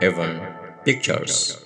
Evan Pictures.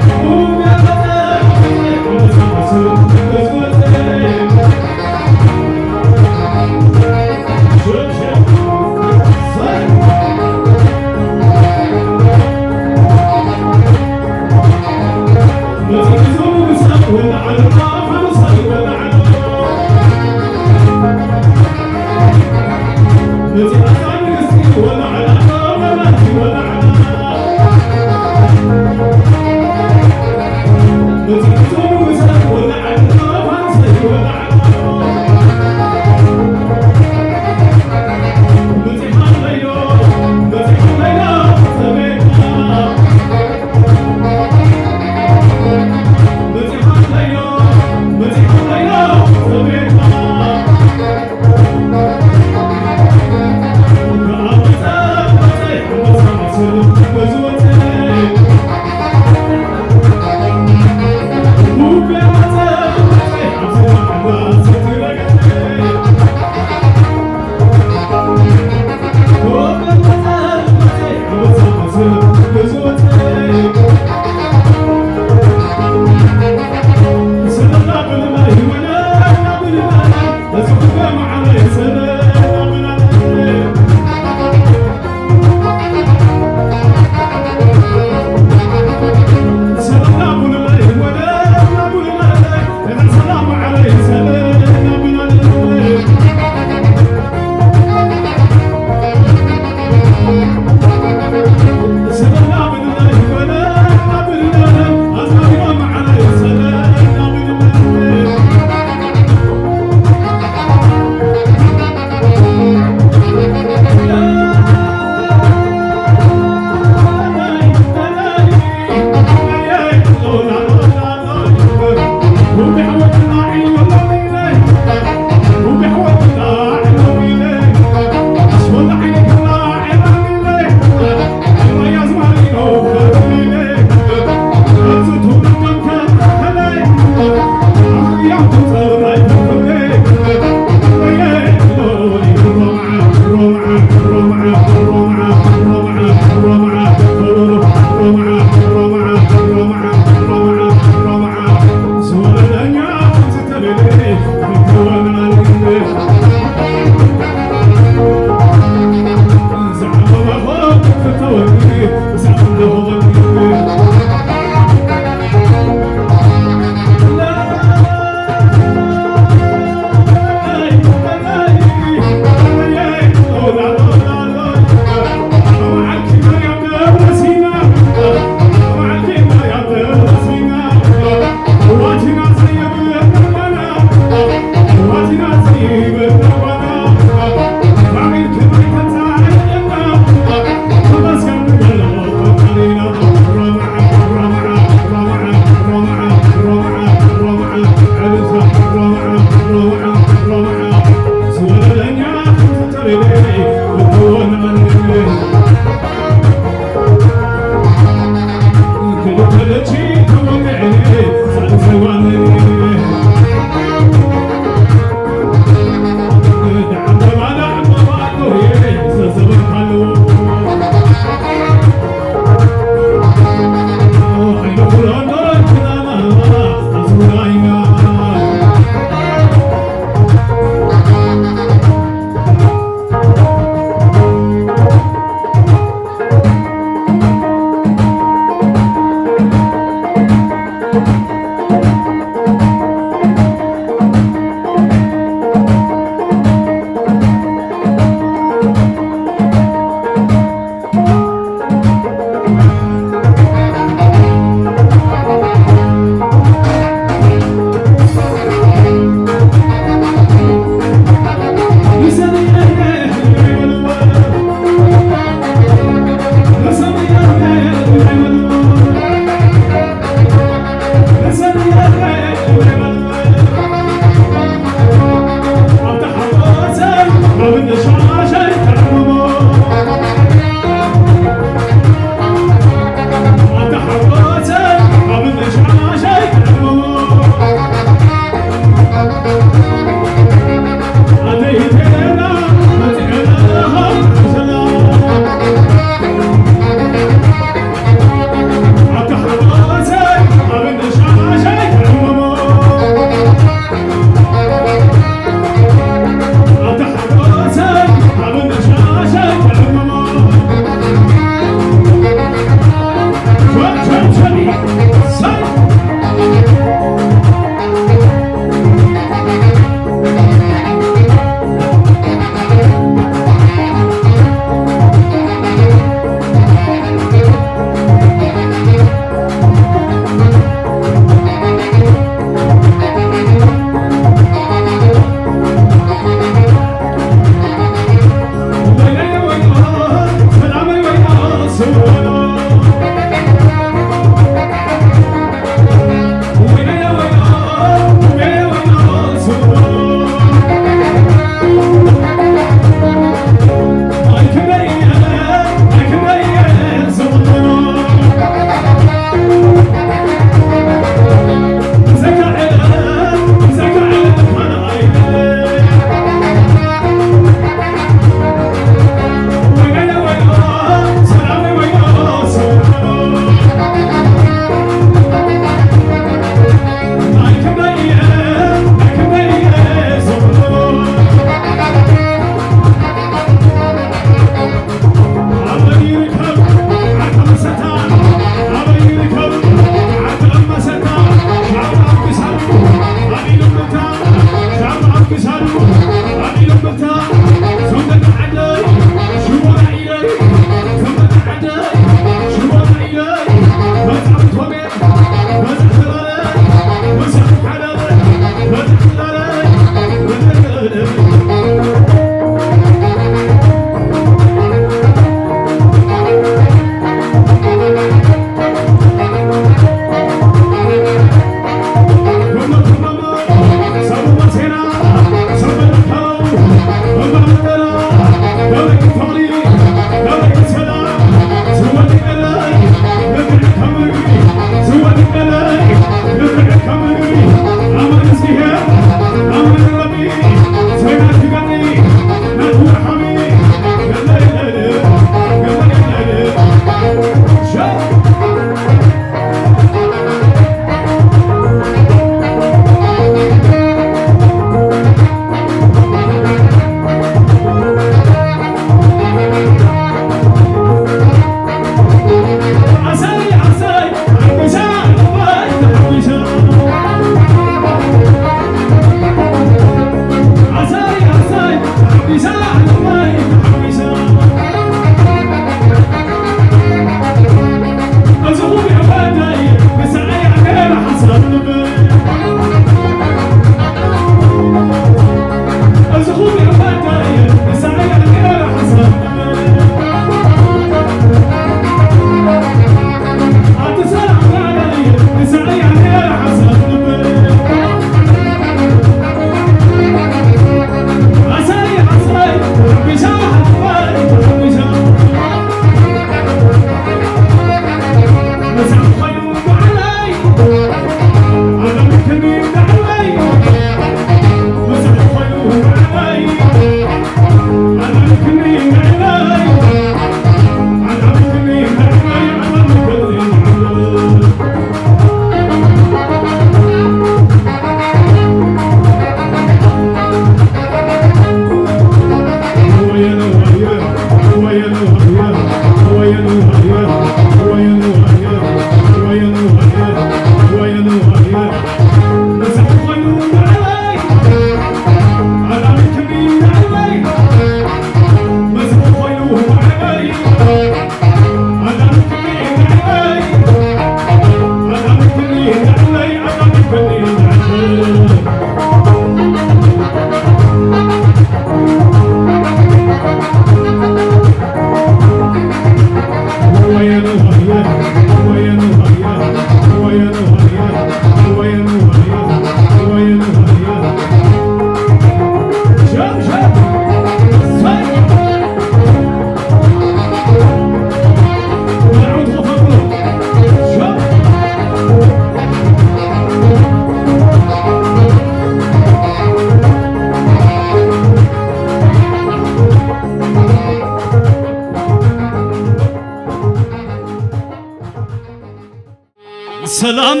ሰላም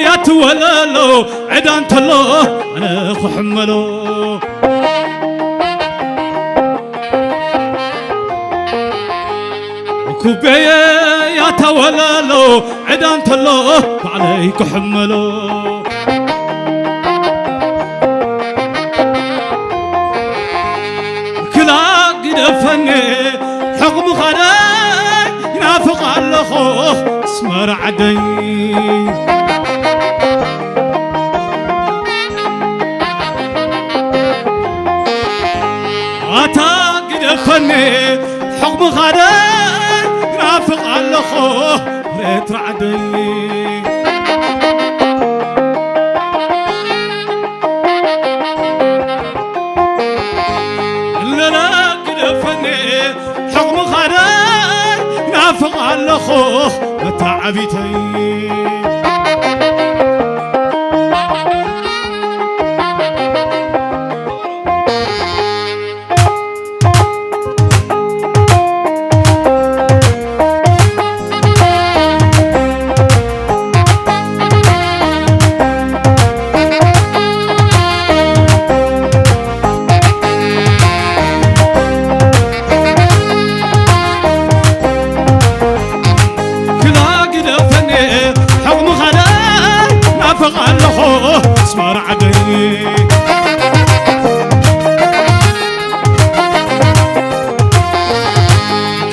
ያትወለሎ ዕዳ እንተሎ ኣነ ክሕመሎ። ኩቤየ ያታወለሎ ዕዳ እንተሎ ባዕለይ ክሕመሎ። ክላ ግደፈኒ ሕቕሚ ኻደይ ይናፍቕ ኣለኹ ኣስመራ ዓደይ። ኣታ ግደፈኒ ሕቕሚ ኻደይ ይናፍቕ ኣለኹ ኤርትራ ዓደይ። ለላ ግደፈኒ ሕቕሚ ኻደይ ናፍቕ ኣለኹ መታዓቢተይ። ክላ ግደፈኒ ሕቕሚ ኻደይ ናፍቕ ኣለኹ ኣስመራ ዓደይ።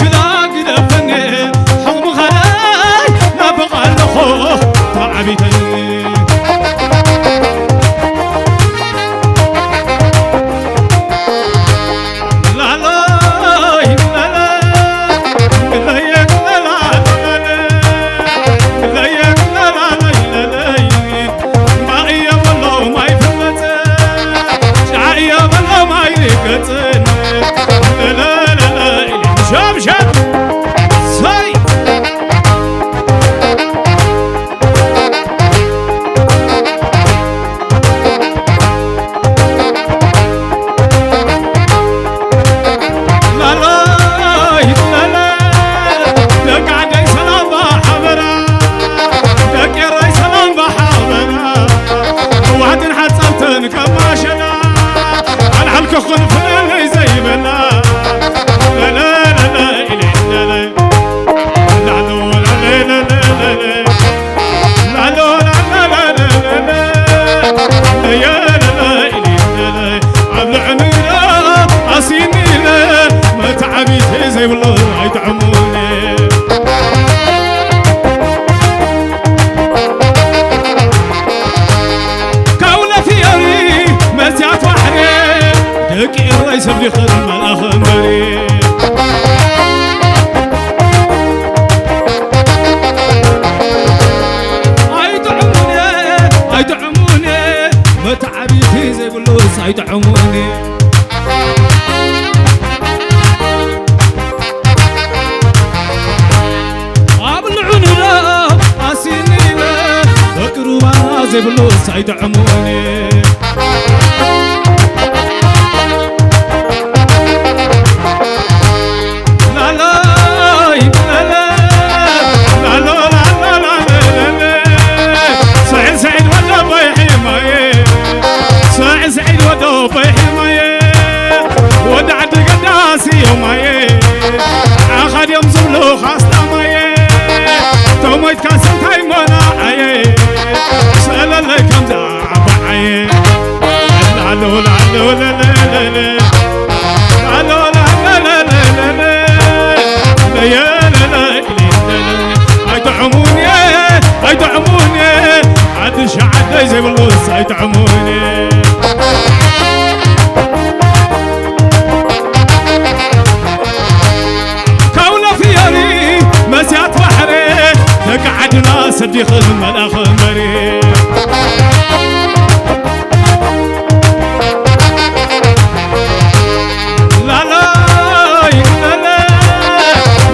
ክላ ግደፈኒ ሕቕሚ ኻደይ ናፍቕ ኣለኹ መዓቢተይ። ላላይ ላላ ደቂ ዓደይ ሰላም ብሓበራ፣ ደቂ ኤረይ ሰላም ብሓበራ፣ ህወሓትን ሓፀብትን ከማሸላ፣ ሓልሓል ክኹን ፍለለይ ዘይበላ። ለለለለ ኢለ ለለ ላሎ ላለ ለለ ለለ ላሎ ላለ ለለ ለለ ለየለለ ኢለ ለለ ኣብ ልዕሊ ኣሲኒ ኢለ መተዓቢቲ ዘይብሉ ኣይጥዕሙኒ። ካውለ ፍየሪ መስትያት ባሕሪ ደቂ ኤረይ ሰብ ዲኽን መልኣኽ እምበሪ። ኣይጥዕሙኒ፣ ኣይጥዕሙኒ፣ መተዓቢቲ ዘይብሉስ ኣይጥዕሙኒ። ኣብልዑኒ ዶ ኣሲኒ ኢለ፣ በቂ ሩባ ዘይብሉስ ኣይጥዕሙኒ። ላላይ ላላ ላሎ ላላ ላላ ላላ ስዒድ ስዒድ ወደ በይሒ ማየ ስዒድ ስዒድ ወደ በይሒ ማየ ወደ ዓዲ ገዳሲ ዮማየ ዓኻ ድዮም ዝብሉ ካስታማየ ተሞይትካ ሰንታይ ሞና ዓየ ሰለለይ ከምዛ ዓባዓየ ላሎ ላሎ ለለለለ ላሎ ላሎ ለለለለ ለየለለ ኢለለ ኣይጥዕሙን እየ ኣይጥዕሙን እየ ትሽዓተይ ዘይብሉስ ኣይጥዕሙኒ። ካውለ ፍየሪ መስያት ባሕሪ ደቂ ዓድና ሰዲኽን መልኣኽ እምበሪ። ላላይ ለለ፣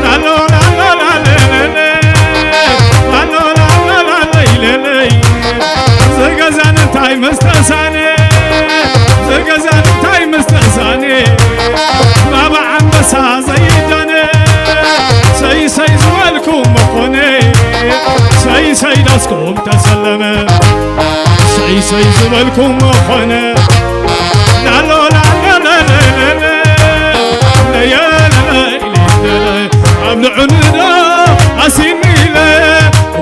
ላሎ ላሎ ላለ ለለ፣ ላሎ ላሎ ላለይ ለለይ። ዝገዛን እንታይ ምስ ተሳነ፣ ዝገዛን እንታይ ምስ ተሳነ፣ ባባ ኣንበሳ ዘይዳነ። ሰይ ሰይ ዝበልኩም መኾነ፣ ሰይ ሰይ ዳስኩም ተሰለመ። ሰይ ሰይ ዝበልኩም መኾነ። ላሎ ላሎ ለለለለ፣ ለየለለይለለ፣ ኣብ ልዑንዶ ኣሲኒለ፣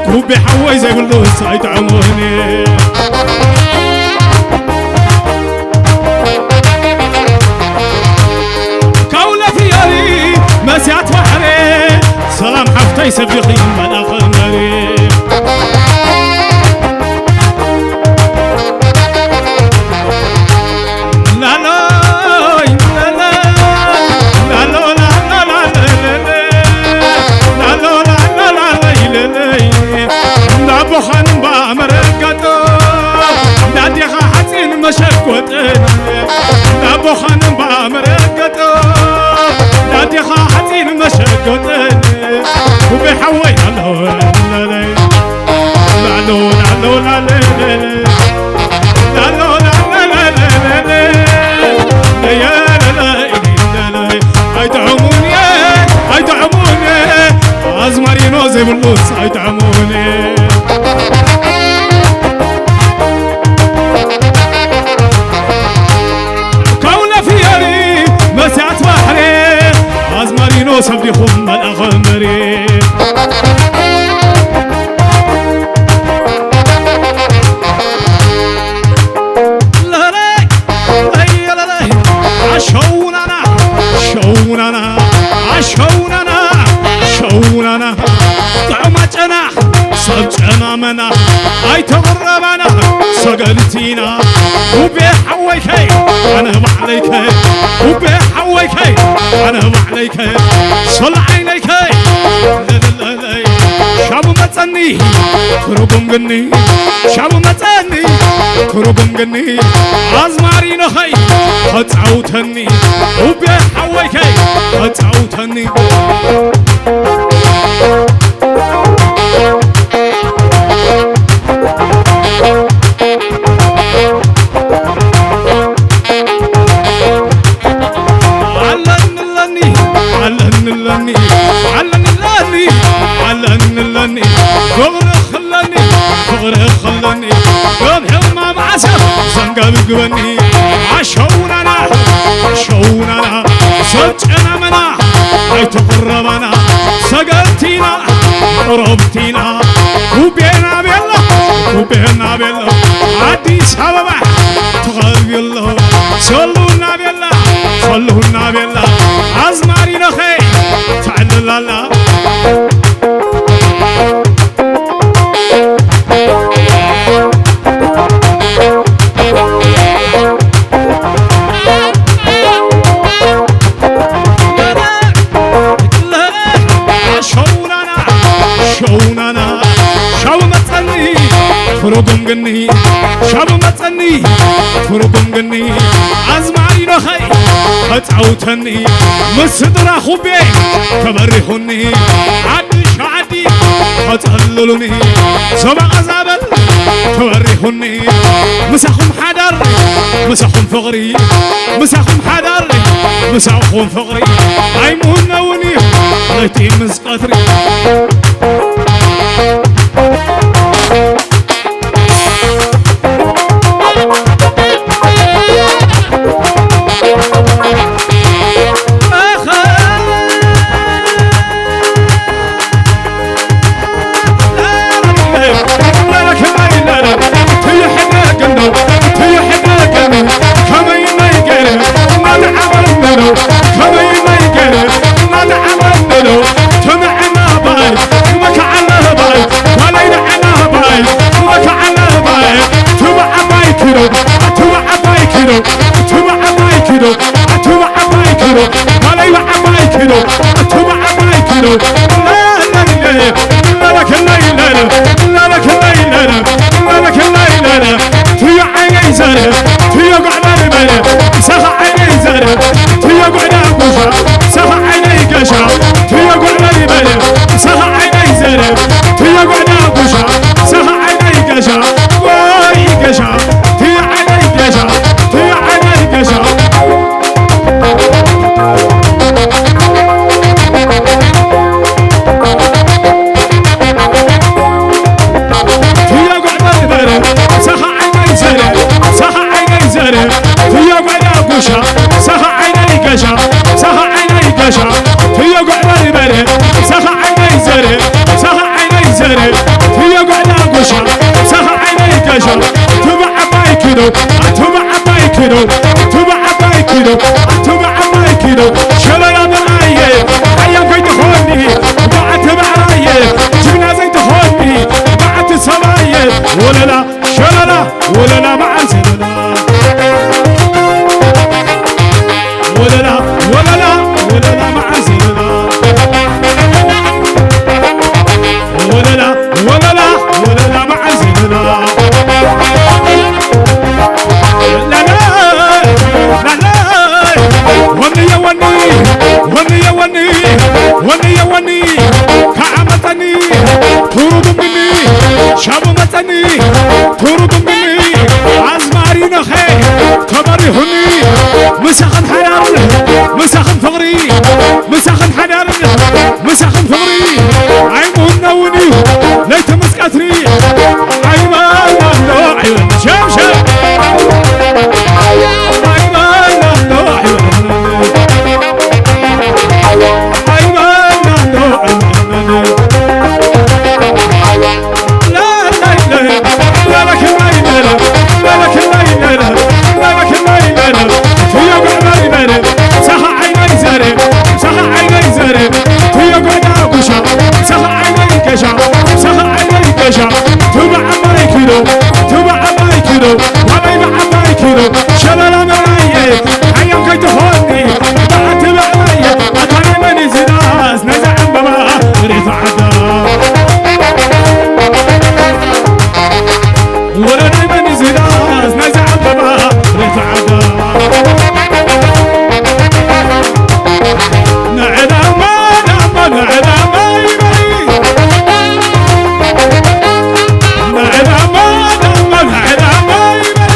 ኩቢ ሓወይ ዘይብሉስ ኣይጥዕሙኒ። ካውለ ፍየሪ መስያት ባሕሪ፣ ሰላም ሓፍተይ ሰቢኺ መልኣኽ እምበሪ። ላሎይ ለለ፣ ላሎ ላሎ ላለ ለለ፣ ላሎ ላሎ ላለይ ለለይ። እንዳቦኻን እምባ መረገጦ፣ እንዳዴኻ ሓፂን መሸጎጥን። እንዳቦኻን እምባ መረገጦ፣ እንዳዴኻ ሓፂን መሸጎጥን። ኩቤ ሓወይ ላሎ ላለይ፣ ላሎ ላሎ ላለይ፣ ላሎ ላሎ ላለይ። ለየለለይ፣ ለለይ። ኣይጥዕሙን እየ፣ ኣይጥዕሙን እየ፣ ኣዝማሪኖ ዘይብሉስ ኣይጥዕሙን እየ። ካውለ ፍየሪ መስያት ባሕሪ፣ ኣዝማሪኖ ሰብ ዲኹም መልኣኽ እምበሪ። ለለይ፣ ለለይ፣ ኣሸውናና፣ ኣሸውናና፣ ኣሸውናና፣ ኣሸውናና። ጥዑማ ጨና፣ ሰብ ጨማመና፣ ኣይተቕረባና፣ ሰገልቲና። ውቤ ሓወይከይ፣ ኣነ ባዕለይከ፣ ውቤ ሓወይከይ፣ ኣነ ባዕለይከ፣ ሰለ ዓይነይከይ። ለለለለይ፣ ሻቡ መጸኒ፣ ትርጉም ግኒ፣ ሻቡ መጸኒ፣ ትርጉም ግኒ። ኣዝማሪኖኸይ፣ ኸጻውተኒ፣ ውቤ ሓወይከይ፣ ኸጻውተኒ። ኣለንለኒ፣ ኣለንለኒ፣ ኣለንለኒ፣ ኣለንለኒ፣ ፍቕሪ ክለኒ፣ ፍቕሪ ክለኒ፣ ከም ሕማም ዓሰብ ዘንገብግበኒ። ኣሸውናና፣ ኣሸውናና፣ ሰብ ጨናመና፣ ኣይተቕረባና፣ ሰገልቲና፣ ቅረብቲና፣ ኩቤና ቤላ፣ ኩቤና ቤላ፣ ኣዲስ ኣበባ ትኸብቢ ኣሎ፣ ሰሉና ቤላ፣ ሰሉና ቤላ፣ ኣዝማሪኖኸ ተዕልላላ። ሸውናና፣ ሸውናና፣ ሻቡ መጸኒ፣ ትርጉም ግኒ፣ ሻቡ መጸኒ፣ ትርጉም ግኒ፣ ኣዝማሪኖኸይ፣ ከጻውተኒ፣ ምስ ስድራ ኹቤ፣ ከበሪኹኒ፣ ዓዲ ሸዓዲ፣ ከጸልሉኒ፣ ሰበቐ ዛበል፣ ከበሪኹኒ፣ ምሳኹም ሓዳር፣ ምሳኹም ፍቕሪ፣ ምሳኹም ሓዳር፣ ምሳኹም ፍቕሪ፣ ኣይምነውን እዩ፣ ለይቲ ምስ ቀትሪ። ትዮ ጉዕ በሪ በሪ፣ ምሳኻ ዓይነይ ዘረ። ትዮ ጉዕ ዳጉሻ፣ ምሳኻ ዓይነይ ገሻ። ትዮ ጉዕ በሪ በሪ፣ ምሳኻ ዓይነይ ዘረ። ትዮ ጉዕ ዳጉሻ፣ ምሳኻ ዓይነይ ገሻ። ወይ ገሻ፣ ትዮ ዓይነይ ገሻ፣ ትዮ ዓይነይ ገሻ። ትዮ ጉዕ በርበረ፣ ሳኻ ዓይነይ ዘረ፣ ሳኻ ዓይነይ ዘረ። ትዮ ጉዕ ዳጉሻ፣ ሳኻ ዓይነይ ገሻ፣ ሳኻ ዓይነይ ገሻ። ትዮ ጉዕ በርበረ፣ ሳኻ ዓይነይ ዘረ፣ ሳኻ ዓይነይ ዘረ። ትዮ ጉዕ ዳጉሻ፣ ሳኻ ዓይነይ ገሻ። ትባዕ ዓባይ ኪዶ፣ ትባዕ ዓባይ ኪዶ፣ ትባዕ ዓባይ ኪዶ፣ ትባዕ ዓባይ ኪዶ። ሸበላ ብራየ፣ ሓያም ከይትኾኒ፣ በዓቲ ብዕራየ። ጅግና ዘይትኾኒ፣ በዓቲ ሰብኣየ። ወለላ፣ ሸለላ፣ ወለላ መዓል ዘለላ። ወለላ፣ ወለላ፣ ወለላ መዓል ዘለላ። ወለላ፣ ወለላ፣ ወለላ መዓል ዘለላ። ላላ፣ ላላ፣ ወንየ ወኒ፣ ወንየ ወኒ፣ ወንየ ወኒ፣ ከዓመጠኒ፣ ቱሩ ዱምኒ፣ ሻቡ መጠኒ፣ ቱሩ ዱምኒ፣ ኣዝማሪ ነኸ፣ ተመሪኹኒ፣ ምሳኽን ሓዳር፣ ምሳኽን ፍቕሪ፣ ምሳኽን ሓዳር፣ ምሳኽን ፍቕሪ፣ ኣይምሁነውን እዩ፣ ለይቲ ምስ ቀትሪ፣ ኣይባና ዶ፣ ኣይባና፣ ሸምሸም፣ ኣይባና ዶ፣ ኣይባና። ሸበላ መራየ ሓያም ከይትኾኒ፣ በዓቲ በዕራየ፣ ኣታ ናይ መን እዩ ዝዳስ ናይዛ ዕምበባ ሬሳ ዓዳ? ወረ ናይ መን እዩ ዝዳስ ናይዛ ዕምበባ ሬሳ ዓዳ? ንዕዳማ ዳማ ንዕዳማ ይበይ፣ ንዕዳማ ዳማ ንዕዳማ ይበይ።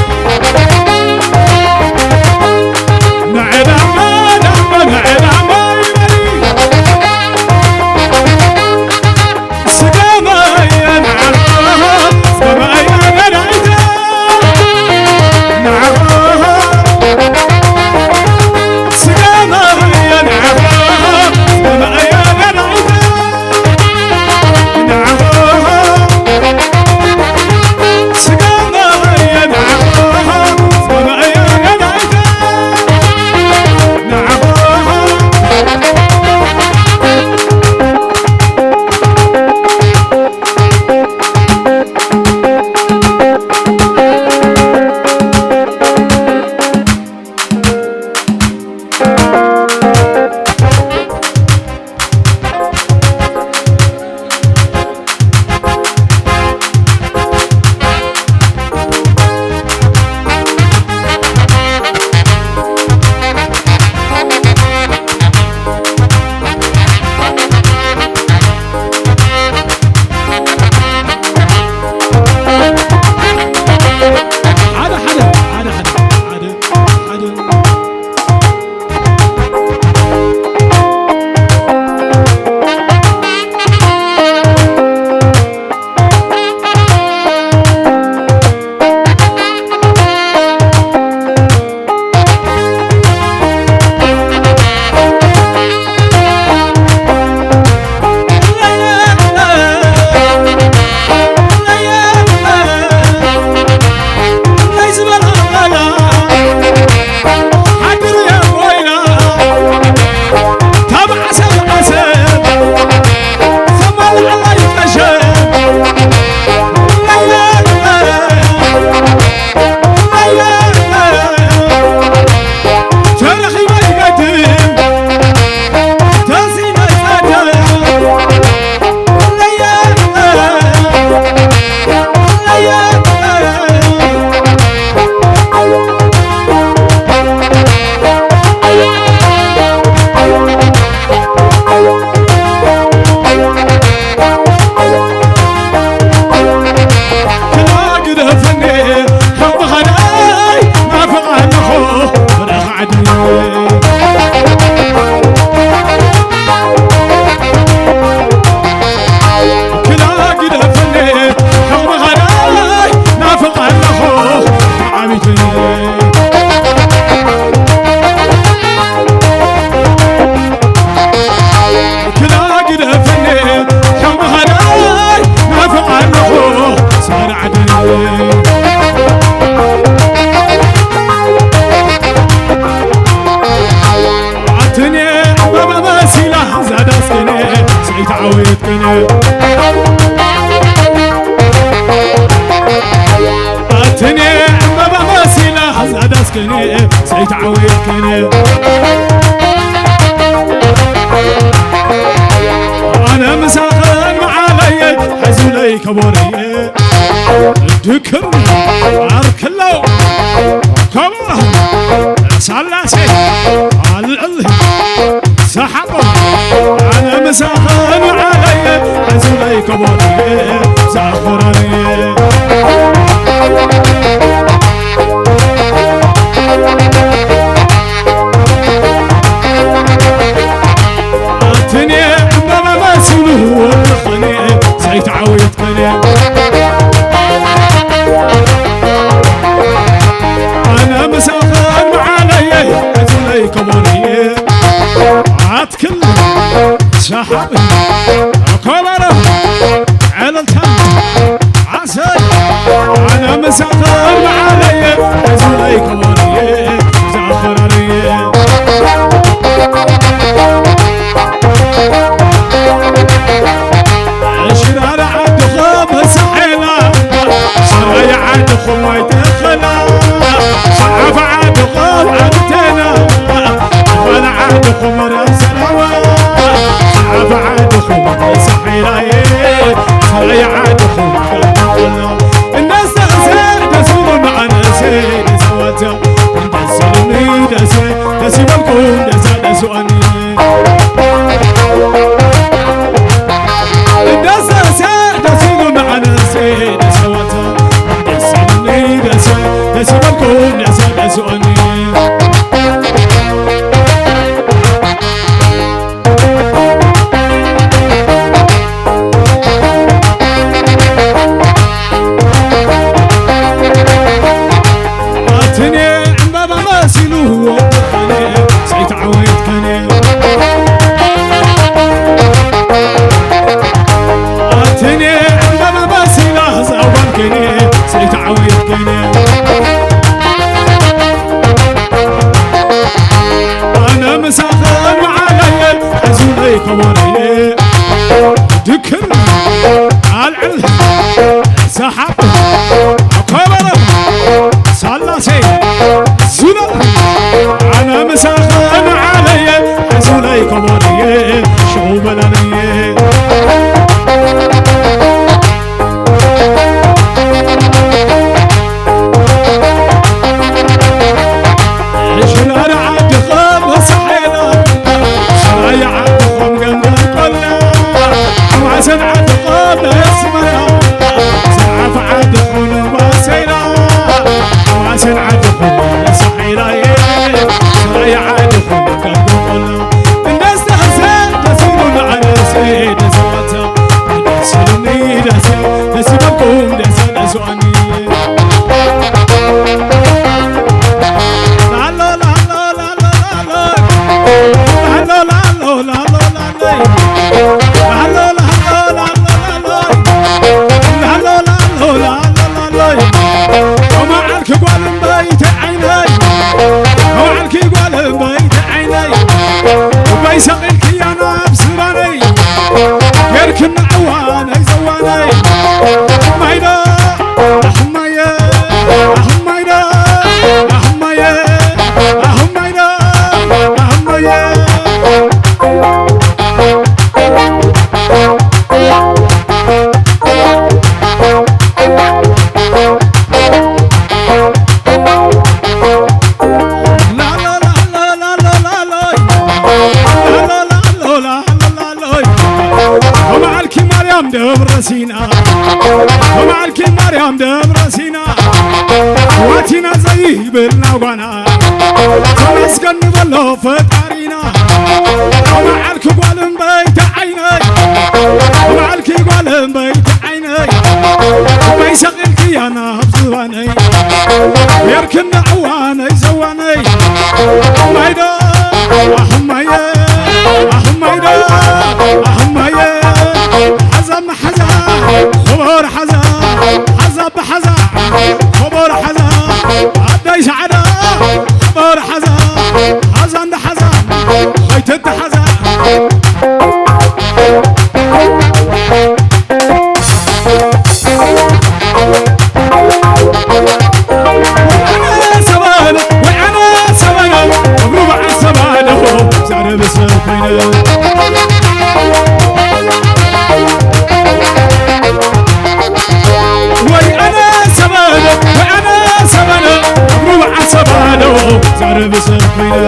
ሓደ ሓደ ሓደ ሓደ ሓደ ሓደ ሰይተዓወትክን ኣነ ምሳኽን መዓለየ ሕዙለይ ከቦረየ ድክር ኣርክለው ከቦ ሳላሴ ኣልዕል ሰሓቦ ኣነ ምሳኽን መዓለየ ሕዙለይ ከቦረየ ዛኾረየ ኣትኔ ዕምባባ መሲሉ ወድኽኔ ሰይተዓወትክኔ ኣነ ምሳኽን መዓለየ ሕዙለይ ከቦርየ ኣትክል ሰሓብ ከበሮ ዕልልታ ዓሰይ ኣነ ምሳኽን መዓለየ ሕዙለይ ከበርየ ዛኸራርየ ሽራራ ዓድኹም መሳሒላ ሰራይ ዓድኹም ኣይተኸላ ሰዓፍ ዓድኹም ዓድቴና ፋና ዓድኹም ረሰላዋ ሰዓፍ ዓድኹም መሳሒላየ ሰራይ ዓድኹም ከላ እንደስተእሰ ደስሉ መዓነሰ ደስዋታ እንደስልኒ ደሰ ደስ ይበልኩም ደዛ ደስዋኒ ደሰሰ ደሲሉ መዓነሰ ደሰዋታ ደስልኒ ደሰ ደስ ይበልኩም ደዛ ደስዋኒ ኣትኔ ዕምባባ መሲሉ ወድኸኔ ሰይተዓወትከኔ ኣትኔ ዕምባባ መሲላ ዛዋልከኔ ሰይተዓወትከኔ ኣነ ምሳኽን መዓለየ ሕዙለይ ከበርየ ድክር ኣልዕል ሰሓብ ከበሮ ሳላሴ ዙለል ኣነ ምሳኽን መዓለየ ሕዙለይ ከበርየ ሽው በላለየ ሽራራ ዓድኻ መሳሒላ ሰራይ ዓድኹም ገምገም ቆላ ሓማሰን ዓድኻ ነስመራ ሰዓፍ ዓድኹም ባሰይራ ሓማሰን ዓድኹም መሳሒላየ ሰራይ ዓድኹም ገምገም ቆላ እንደስተኸሰ ደሲሉ ንዓነሰ ደሰዋታ ደሲሉኒ ደሰ ደሲበልኩም ደሰ ደስዋኒ መዓልኪ ጓል እምበይቲ ዓይነይ መዓልኪ ጓል እምበይቲ ዓይነይ እበይ ሰቒልክያ ናብ ዝባነይ ጌርክና ዕዋነይ ዘዋነይ ማይዶ ኣሕማየ ኣሕማይዶ ኣሕማየ ኣሕማይዶ ኣሕማየ ሎይ ከመዓልኪ ማርያም ደብረ ሲና ከመዓልኪ ማርያም ደብረ ሲና ዋቲና ዘይብልና ጓና ተመስገን ንበሎ ፈጣሪና ከመዓልኪ ጓል እምበይቲ ዓይነይ ከመዓልኪ ጓል እምበይቲ ዓይነይ እመይ ሰቒልክያ ናብ ዝባነይ ጌርክና ዕዋነይ ዘዋነይ ኣሕማይዶ ኣሕማየ ኣሕማይዶ ኣሕማየ ሓዛ መሓዛ ኽቡር ሓዛ ሓዛ ብሓዛ ኽቡር ሓዛ ኣደይ ሰዓዳ ኽቡር ሓዛ ሓዛ እንዳ ሓዛ ኸይትተሓዛ ሰበን ወይ ርብሰብ ኮይነ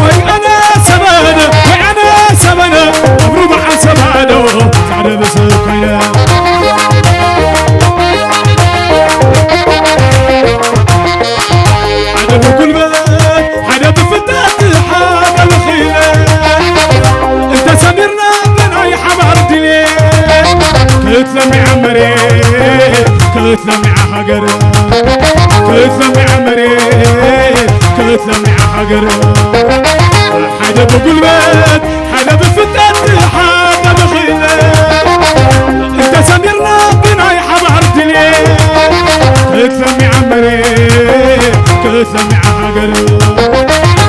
ወይ ኣነ ሰበነ ወይ ኣነ ሰበነ ኣብ ሩብዓ ሰባዶ ጻዕደ ብሰብ ኮይነ ሓደ ብጉልበት ሓደ ብፍልጠት ሓደ ብኽእለት እንተሰሚርና ብናይ ሓባር ድልየት ክትለምዓ መሬት ክትለምዓ ሃገር ክትለምዓ መሬት ክትለምዓ ሃገር ሓደ ብጉልበት ሓደ ብፍልጠት ሓደ ብኽእለት እንተሰሚርና ብናይ ሓባር ድልየት ክትለምዓ መሬት ክትለምዓ ሃገር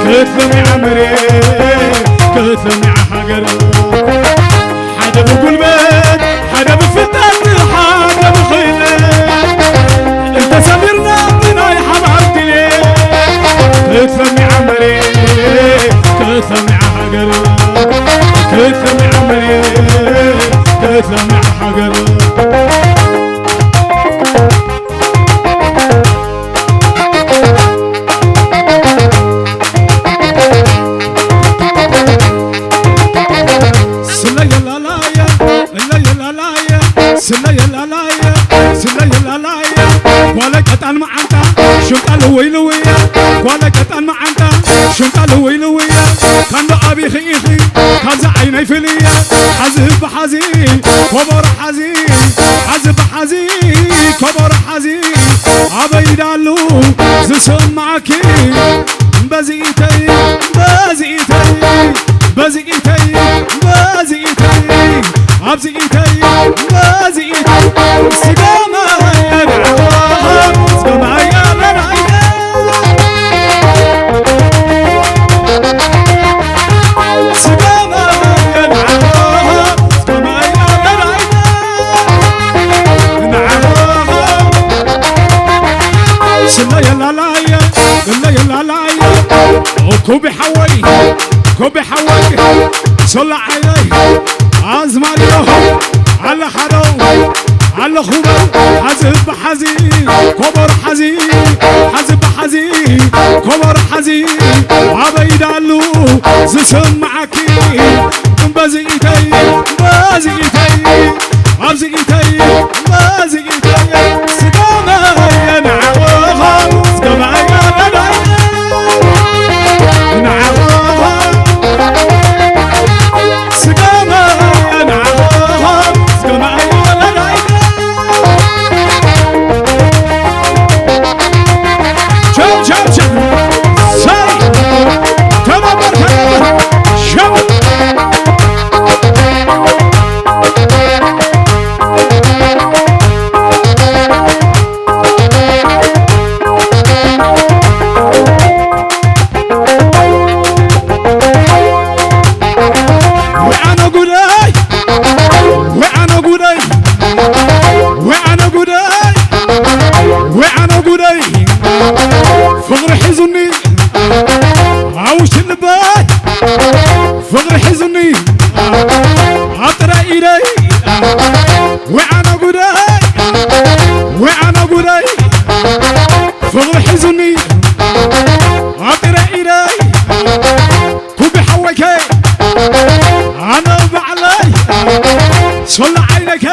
ክትለምዓ መሬት ክትለምዓ ሃገር ሓደ ብጉልበት ሓደ ብፍልጠት ሓደ ብኽእለት እንተሰሚርና ብናይ ሓባር ድልየት ክትለምዓ መሬት ክትለምዓ ሃገር ክትለምዓ መሬት ክትለምዓ ሃገር ስለየላላየ እለየላላየ ስለየላላየ ስለየላላየ ጓለ ቀጣን መዓንጣ ሽንጣ ልውይ ልውየ ጓለ ቀጣን መዓንጣ ሽንጣ ልውይ ልውየ ካንዶ ኣቢኺ ኢኺ ካብዛ ዓይነይ ፍልየ ሓዚ ብሓዚ ኮቦሮ ሓዚ ሓዚ ብሓዚ ኮቦሮ ሓዚ ኣበይ ዳሉ ዝስማዓኪ በዚ ኢተይ በዚ ኢተይ በዚ ኢተይ በዚ ኢተይ ኣብዚ ኢተይ በዚ ኢተይ ስጋማ ያዳዋ ስጋማ ያዳዋ ኩቢ ሓወይ ኩቢ ሓወይ ሶላ ዓይነይ ኣዝማሪዮ ኣለ ሓደው ኣለኹ በል ሓዚ ብሓዚ ኮቦር ሓዚ ሓዚ ብሓዚ ኮቦር ሓዚ ኣበይ ዳሉ ዝስማዓኪ እምበዚ ኢተይ እምበዚ ኢተይ ኣብዚ ኢተይ እምበዚ ኢተይ ስጋመ የናዕወኻ ስጋመ የናዕወኻ ፍቕሪ ሒዙኒ ኣብ ውሽጢ ልበይ ፍቕሪ ሒዙኒ ኣብ ጥረ ኢደይ ወይ ኣነ ጉደይ ወይ ኣነ ጉደይ ፍቕሪ ሒዙኒ ኣብ ጥረ ኢደይ ኩቢ ሓወይከ ኣነ ባዕለይ ሶሎ ዓይነከ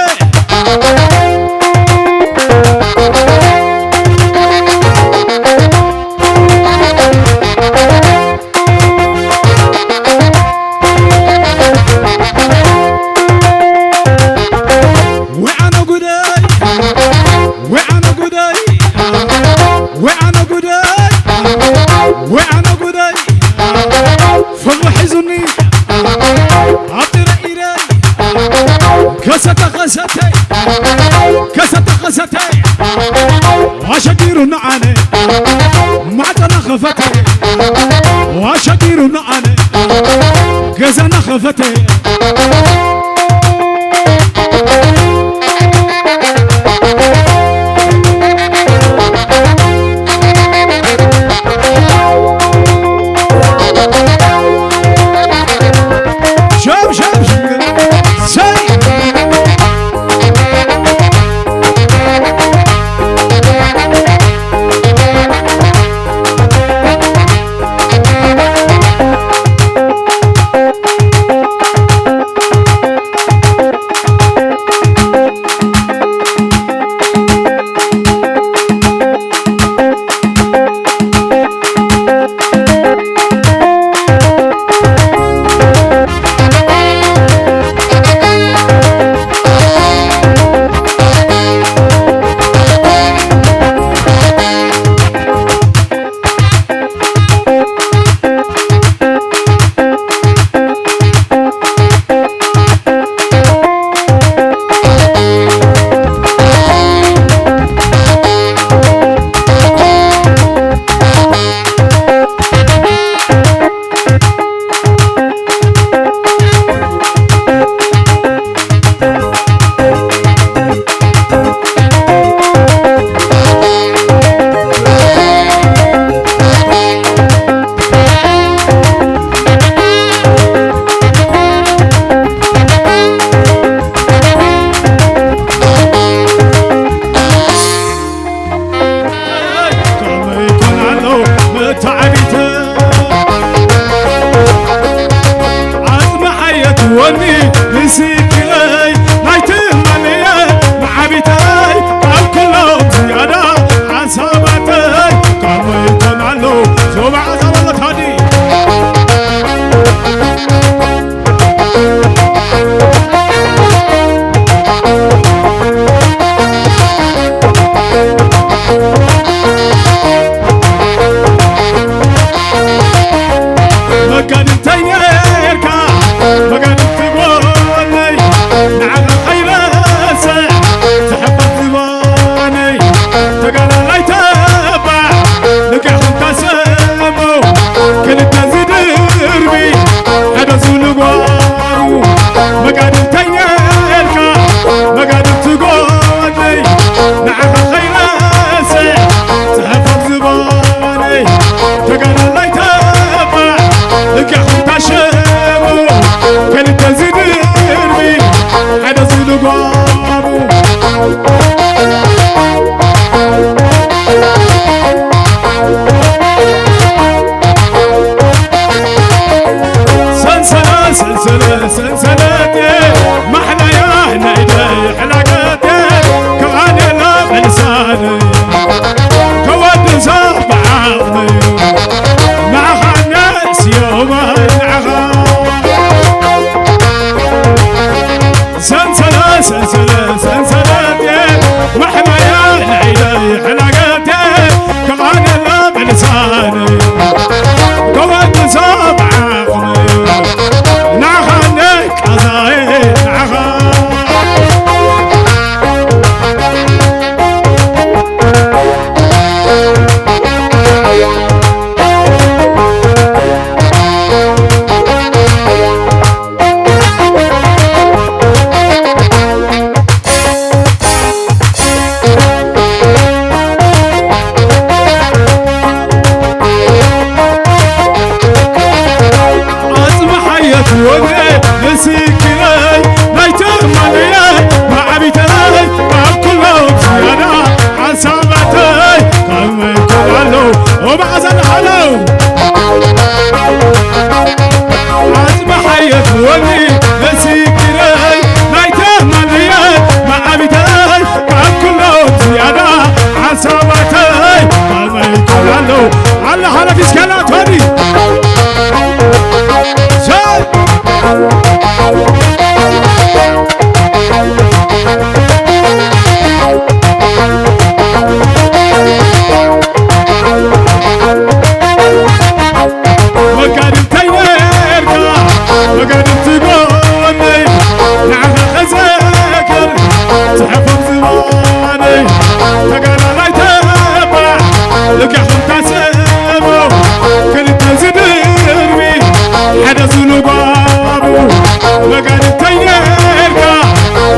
ጌርካ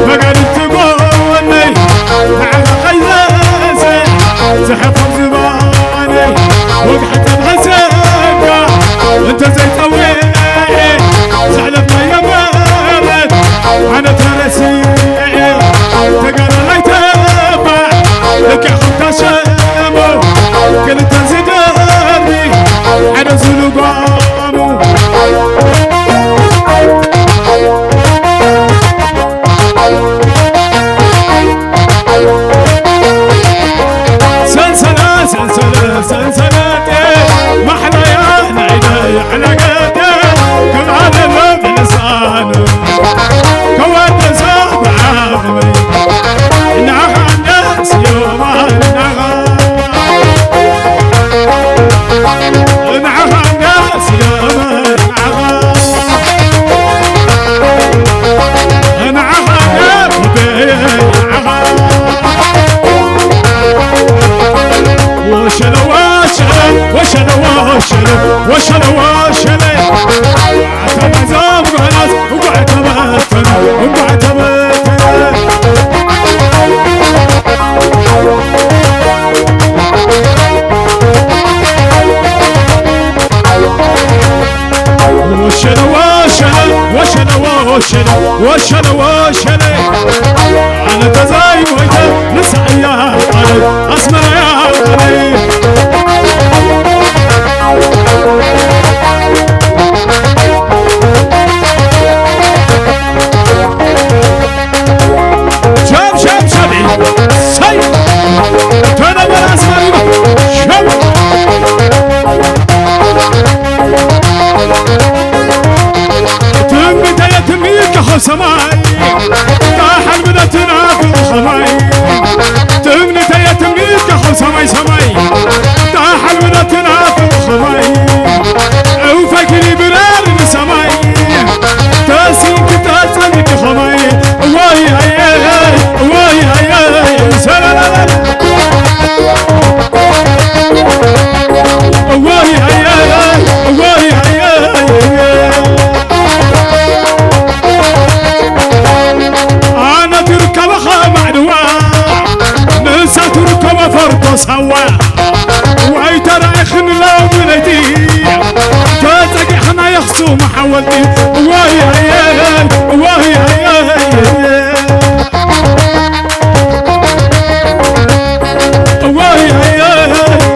መጋድልቲ ጎነይ ንዓኻ ከይዘሰ ዝሓፈር ዝባነይ ወግሐ ተብሐሰካ እንተዘይጸውዐ ዘሕለፍናዮ መረት ኣነ ተረሲዐ ተጋዳላይ ተባዕ ልክዕ ከምታ ሸሞ ክልተ ዝደርቢ ሓደ ዝልጓሙ ሰንሰለት ሰንሰለት ሰንሰለቴ ማሕለያ ናይ ደይ ዕነገቴ ክብኣለሎ ብልሳኑ ከወደሳ ብዓቕመይ ንዓኻ እንደስ ዮማ ንዓኻ ንዓኻ እንደስ ዮማ ንዓኻ ንዓኻ ወሸለ ወሸለ ወሸለ ወሸለ ወሸለ ወሸለ ኣተናዛም ጓናት እንኳዕ ተበተነ እንኳዕ ተበተነ ወሸለ ወሸለ ወሸለ ወሸለ ወሸለ ወሸለ ኣነ ተዛይ ወይተ ንሳ እያ ቃለይ ኣስመራ እያ ቃለይ ሸብ ሸብ ሸብ ሰይ ተነበረ ኣስመራ ሸብ ትንቢተየ ትንቢት ካብ ሰማይ ጣሓል ብደትና ፍቕሪ ሰማይ ትምኒተየ ትምኒት ከኸው ሰማይ ሰማይ ጣሓል ብደትና ፍቕሪ ሰማይ ዕውፈይ ክሊ ብረር ንሰማይ ተሲንኪ ተጸሚቲ ኸማይ እዋይ ሃየ እዋይ ሃየ ሰላላላ እዋይ ሃየ እዋይ ሃየ ኣነ ትርከበኻ ማዕድዋ ንሳ ትርከቦ ፈርዶ ሳዋ ዋይ ተራእኽኒ ሎሚ ለይቲ ተጸጊዕኽና የኽሱም ሓወልቲ ዋይ ሃየ ዋይ ሃየ እዋይ ሃየ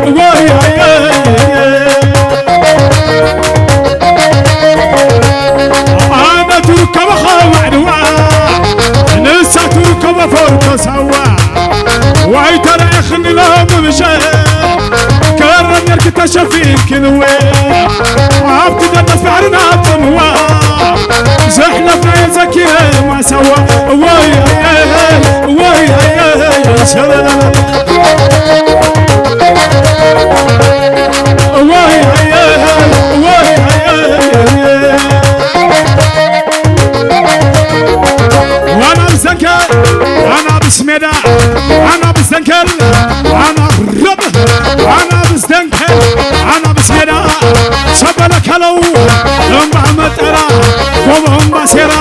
እዋይ ሃየ ኣነ ትርከቦ ኸማዕድዋ ንሳ ትርከቦ ፈርቶ ሳዋ ዋይ ተረእኽኒ ሎሚ ምሸት ከረም ጌርኪ ተሸፊንኪ ንወ ኣብቲ ደቀስ ባሕርና ጽምዋ ዘሕለፍናዮ ዘኪረ ማሳዋ እዋይ ሃየ እዋይ ሃየ ሰለለለ እዋይ ሃየ እዋይ ሃየ ዋና ብሰንከ ኣናብስ ሜዳ ኣናብስ ሰንከል ኣናረብ ኣናብስ ደንከል ኣናብስ ሜዳ ሰበለ ከለው እምባ መጠራ ጎቦ እምባ ሴራ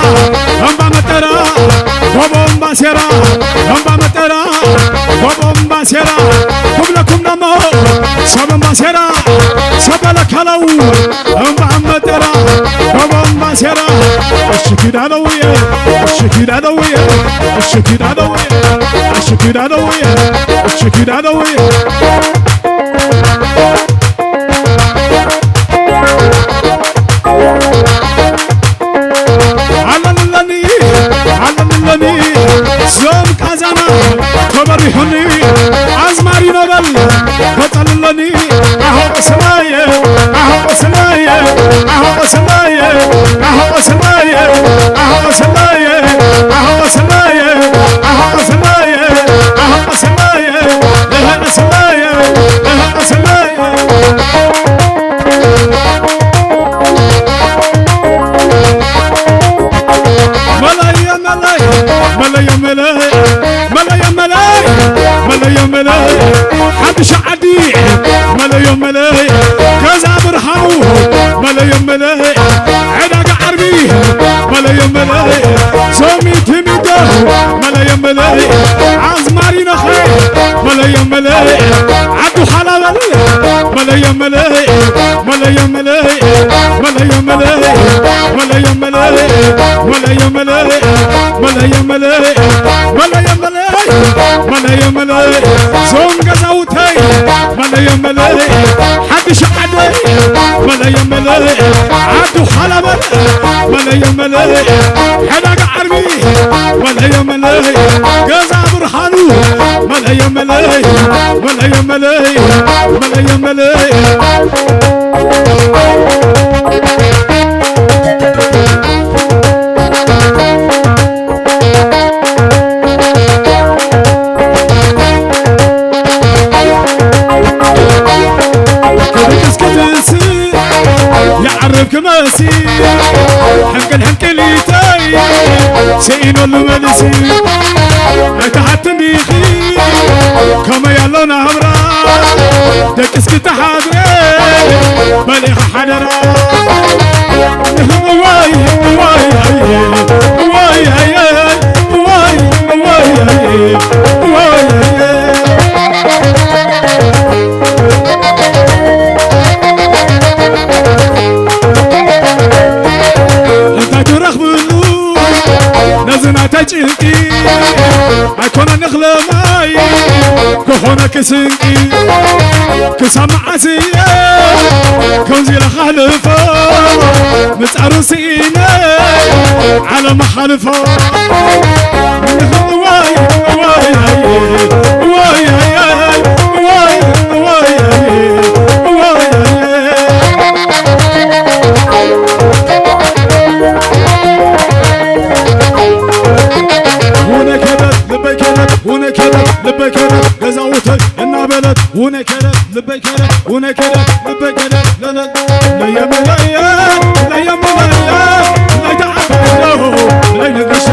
እምባ መጠራ ጎቦ እምባ ሴራ እምባ መጠራ ጎቦ እምባ ሴራ ኩብለኩም ደሞ ሰብ እምባ ሴራ ሰበለ ከለው እምባ መጠራ ጎቦ እምባ ሴራ እሺ ኪዳነውየ እሺ ኪዳነውየ እሺ ኪዳነውየ እሺ ኪዳነውየ እሺ ኪዳነውየ ኣለንለኒ ኣለንለኒ ዞም ቃዛና ተበሪሑኒ ኣዝማሪ ነበል በጠልለኒ ኣሆ ቁስላየ ኣሆ ቁስላየ ኣሆ ቁስላየ ኣሆ ቁስላየ ኣሆ ቁስላየ ኣሆ ቁስላየ ኣሆ ቁስላየ ኣሆ ቁስላየ እህ ቁስላየ እህ ቁስላየ መለየ መለየ መለየ መለየ መለየ መለየ መለየ መለየ ሓድሽ ዓዲ መለየ መለየ ገዛ ብርሃኑ መለየ መለየ ዕዳጋ ዓርቢ መለየ መለየ ሶሚ ቲሚዶ መለየ መለየ ኣዝማሪኖኸ መለየ መለየ ዓዱ ሓላበል መለየ መለየ መለየ መለየ መለየ መለየ መለየ መለየ መለየ መለየ መለየ መለየ መለየ መለየ መለየ ዞም ገዛውተይ መለየ መለየ ሓድሽ ዓደይ መለየ መለየ ዓዱ ሓላበል መለየ መለየ ዕዳጋ ዓርቢ መለየ መለየ ገዛ ብርሃኑ መለየ መለየ መለየ መለየ መለየ መለየ ክብክስክትስ ይዓርብ ክመሲ ሕንቅል ሕንቅሊተይ ስኢነሉ መልሲ ኣይትሓትን ዲኺ ከመይ ኣሎ ናብራ ደቂ እስኪ ተሓዝረ በሊኻ ሓደራ እዋይ እዋይ እዋይ እዋይ እዋይ እዋይ እዋይ እንታይ ትረኽብሉ ነዚ ናተይ ጭንቂ ኣይኮነ ንኽለማይ ክኾነ ክስንቂ ክሳብ መዓስ እየ ከምዚ ኢለ ኻሕልፎ ምጻሩ ስኢነ ዓለም ሓልፎ እዋይ እዋይ እዋይ እዋይ እዋይ እዋይ ሁነ ከደት ልበይ ከደት ሁነ ከደት ልበይ ከደት ገዛውተይ እናበለት ሁነ ከደት ልበይ ከደት ሁነ ከደት ልበይ ከደት ለለ ለየመለየ ለየመለየ ለይተዓፈለሁ ለይንግሸ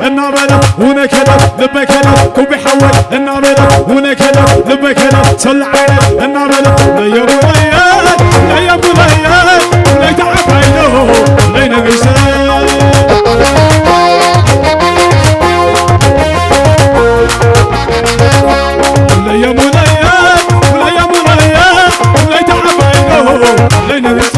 እናበለ ሁነ ከለ ልበይ ከለ ኩቢ ሓወይ እናበለ ሁነ ከለ ልበይ ከለ ሰላዓለ እናበለ ለየሙለየ ለየሙለየ ለይተዓባይዶ ለይነግሰ ለየሙለየ ለየሙለየ ለይተዓባይዶ ለይነግሰ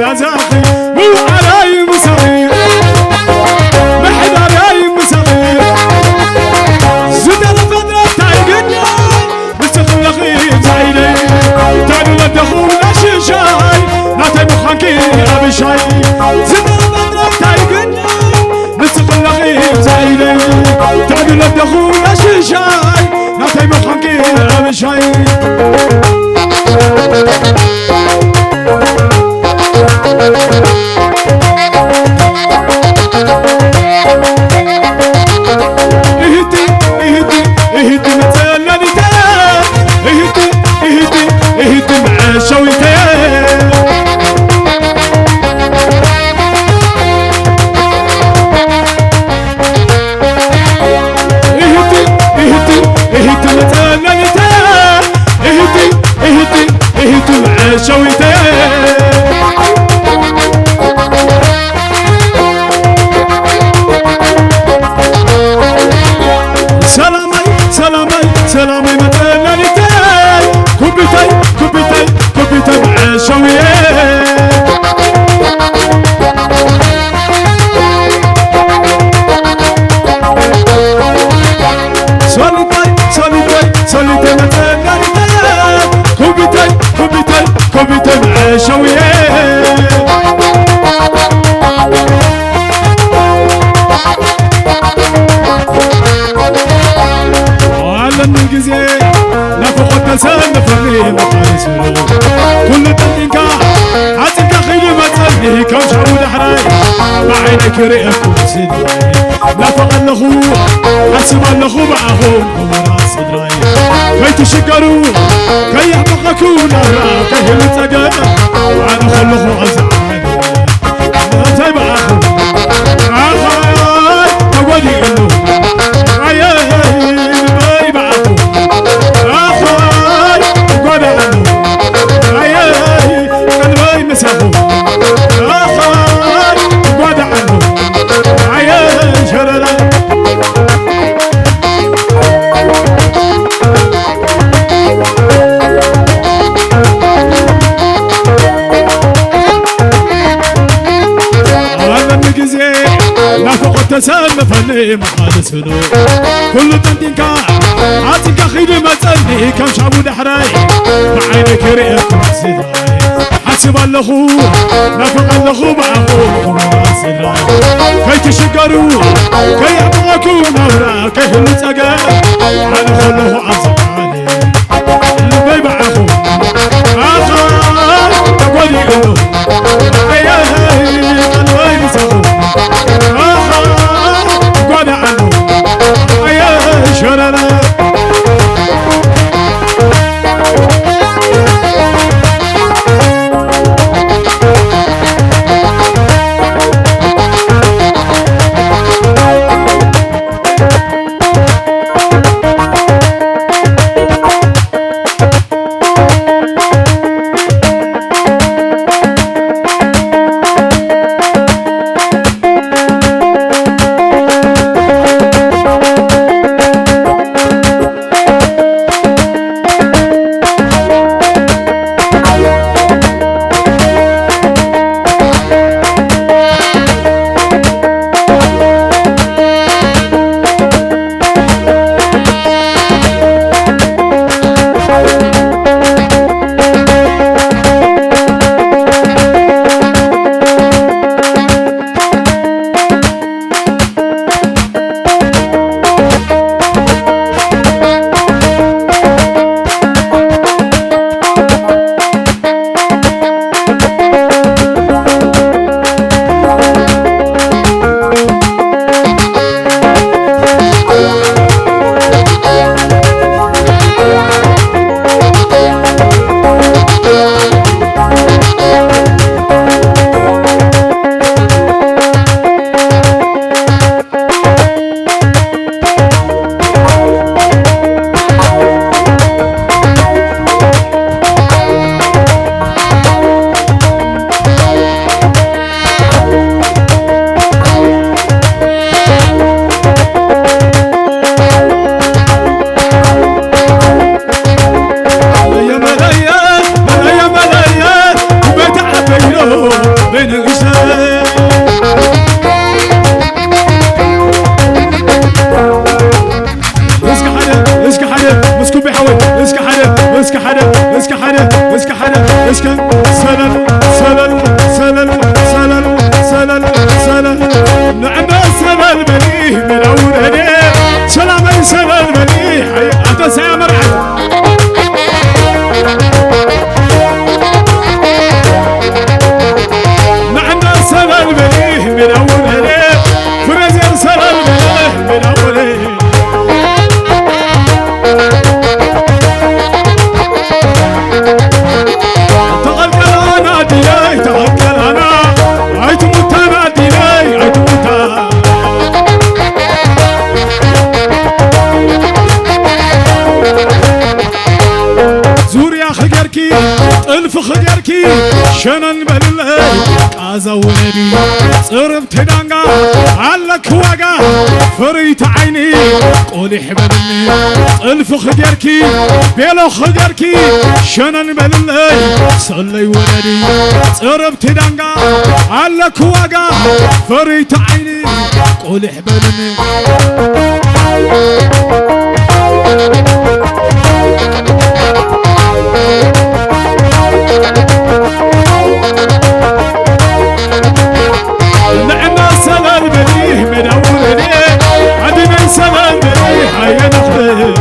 ኣዛኺ ምውዓላይ ምሳኺ ምሕዳርያይ ምሳኺ ዝተረፈ ጥራይ እንታይ ግዳይ ንስኺ ኣለኺ ዛይደይ ታዱ ለደኹ ናሽሻይ ናተይ ምዃንኪ ኣብሻይ ዝተረፈ ጥራይ እንታይ ግዳይ ንስኺ ኣለኺ ዛይደይ ታዱ ለደኹ ናሽሻይ ናተይ ምዃንኪ ኣብሻይ እህቲ እህቲ እህቲ መጸለሊተ እህቲ እህቲ እህቲ መዐሸዊተ እህቲ እህቲ እህቲ መጸለሊተ እህቲ እህቲ እህቲ መዐሸዊተ ሰላማይ ሰላማይ ሰላማይ መጸለሊተ ኩቢተይ ኩቢተይ ኩቢተይ መዐሸዊየ ሰሊተይ ሰሊተይ ሰሊተይ መጸለሊተ ኩቢተይ ኩቢተይ ኩቢተይ መዐሸዊየ ኣለኒ ግዜ ናፍቖት ተሰንፈኒ መቃልስ ኩሉ ጠንጢንካ ሓፂንካ ኺዲ መፀኒ ካብ ሻቡ ዳሕራይ ብዓይነ ክርእየኩም ስድራይ ናፍቕ ኣለኹ ሓስብ ኣለኹ ብኣኹም ክቡራት ስድራይ ከይትሽገሩ ከየሕመቐኩ ናብራ ከይህሉ ፀገም ኣነ ከለኹ ኣብዛ ዓለም እንታይ ብኣኹ ኣኻይ ተጎዲእሉ ኣየይ በይ ብኣኹ ኣኻይ ተጓዳእሉ ኣየይ ቀልበይ ምሳኹ ኣኻይ ተጓዳእሉ ኣየይ ሸረራ ኣለኒ ግዜ ናፍቖት ተሰንፈኒ መቓልስኑ ኩሉ ጠንጢንካ ዓፂንካ ኺዲ መፀኒ ከም ሻቡ ዳሕራይ ብዓይነ ክርእየኩም ስድራይ ሓስብ ኣለኹ ናፍቕ ኣለኹ ብኣኹም ክቡራት ስድራይ ከይትሽገሩ ከየዕብቐኩም ናብራ ከይህሉ ፀገም ኣነ ከለኹ ኣብዚ ዓለም ልበይ ብዓኹ ኣኻ ተጎዲኡ ኣየ ቀልበይ ምሳኹ ኣኻ ጓዳ ዓሉ ኣየ ሸረራ ንእሽተይ። እስኪ ሓደ፣ እስኪ ሓደ፣ ምስ ኩቢ ሓወይ፣ እስኪ ሓደ፣ እስኪ ሓደ፣ እስኪ ሓደ፣ እስኪ ሓደ፣ እስኪ ሰለል፣ ሰለል፣ ሰለል፣ ሰለል፣ ሰለል፣ ሰለል። ንዕመ ሰለል በሊ ሜዳ ውረዴ፣ ሰላመይ ሰለል በሊ። ኣይ፣ ኣንተ ሳያ መርዓት። ንዕመ ሰለል በሊ ሜዳ ውረዴ፣ ፍሬዘር ሰለል በሊ ሜዳ ውረዴ። ተቐልቀላና ኣዲለይ ተቐልቀላና፣ ኣይትሙታና ኣዲለይ ኣይትሙታ። ዙርያ ኽገርኪ ጥልፊ ኽገርኪ ሸነን በልለይ ቃዛ ውረዲ ጽርብ ዳንጋ ኣለኪ ዋጋ ፍርይቲ ዓይኒ ቆሊሕ በልኒ ጥልፊ ኽገርኪ ቤሎ ኽገርኪ ሸነን በልለይ ሰለይ ወለዲ ጽርብቲ ዳንጋ ኣለኪ ዋጋ ፍርይቲ ዓይኒ ቆሊሕ በልኒ ንዕና ሰላም በሊ ሜዳ ውረዴ ኣዲነይ ሰላም በሊ ሃየ ንኽእል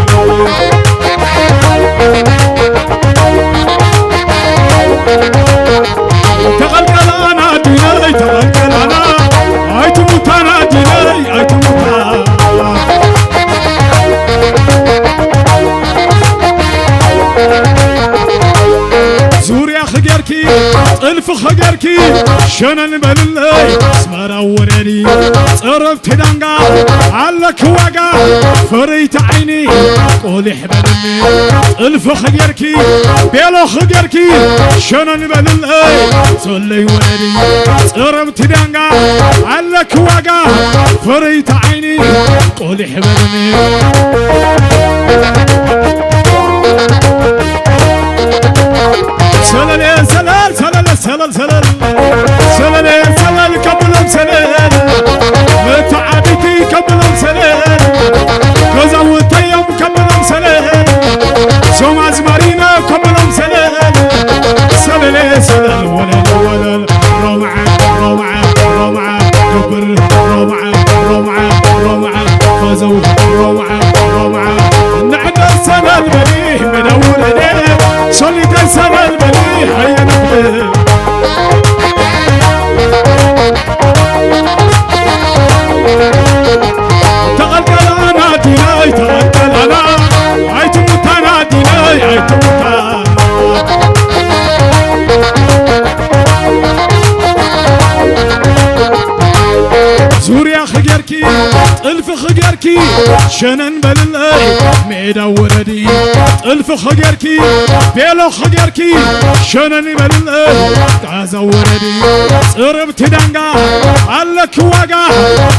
ተቐልቀላና ኣዲነይ ተቐልቀላና ኣይትሙታና ኣዲነይ ኣይትሙታ ዙርያ ኽገርኪ ጥልፊ ኽገርኪ ሸነን በልለይ ኣስመራ ወረዲ ጽርብቲ ዳንጋ ኣለኪ ዋጋ ፍርይቲ ዓይኒ ቆሊሕ በልኒ ጥልፊ ኽገርኪ ቤሎ ኽገርኪ ሸነን በልለይ ሰለይ ወረዲ ጽርብቲ ዳንጋ ኣለኪ ዋጋ ፍርይቲ ዓይኒ ቆሊሕ በልኒ ሰለለ ሰለል ሰለለ ሰለል ሰለል ሰለለ ሰለል ከብሎም ሰለል መተዓቢቲ ከብሎም ሰለል ገዛውተዮም ከብሎም ሰለል ሶም ኣዝማሪኖ ከብሎም ሰለል ሰለለ ሰለል ወለል ወለል ሮምዓ ሮምዓ ሮምዓ ክብር ሮምዓ ሮምዓ ሮምዓ ፈዘው ሮምዓ ሮምዓ ንዕደ ሰላል በሊ ሜዳ ውረደ ሶሊተ ሰላል በሊ ሃየ ንዕደ ተቐልቀላና ዲናይ ተቐልቀላና ኣይትሙታና ዲናይ ኣይትሙታ ዙርያ ኽገርኪ ጥልፊ ኽገርኪ ሸነን በልለይ ሜዳ ወረዲ ጥልፊ ኽገርኪ ቤሎ ኽገርኪ ሸነን በልለይ ቃዛ ወረዲ ጽርብቲ ዳንጋ ኣለኪ ዋጋ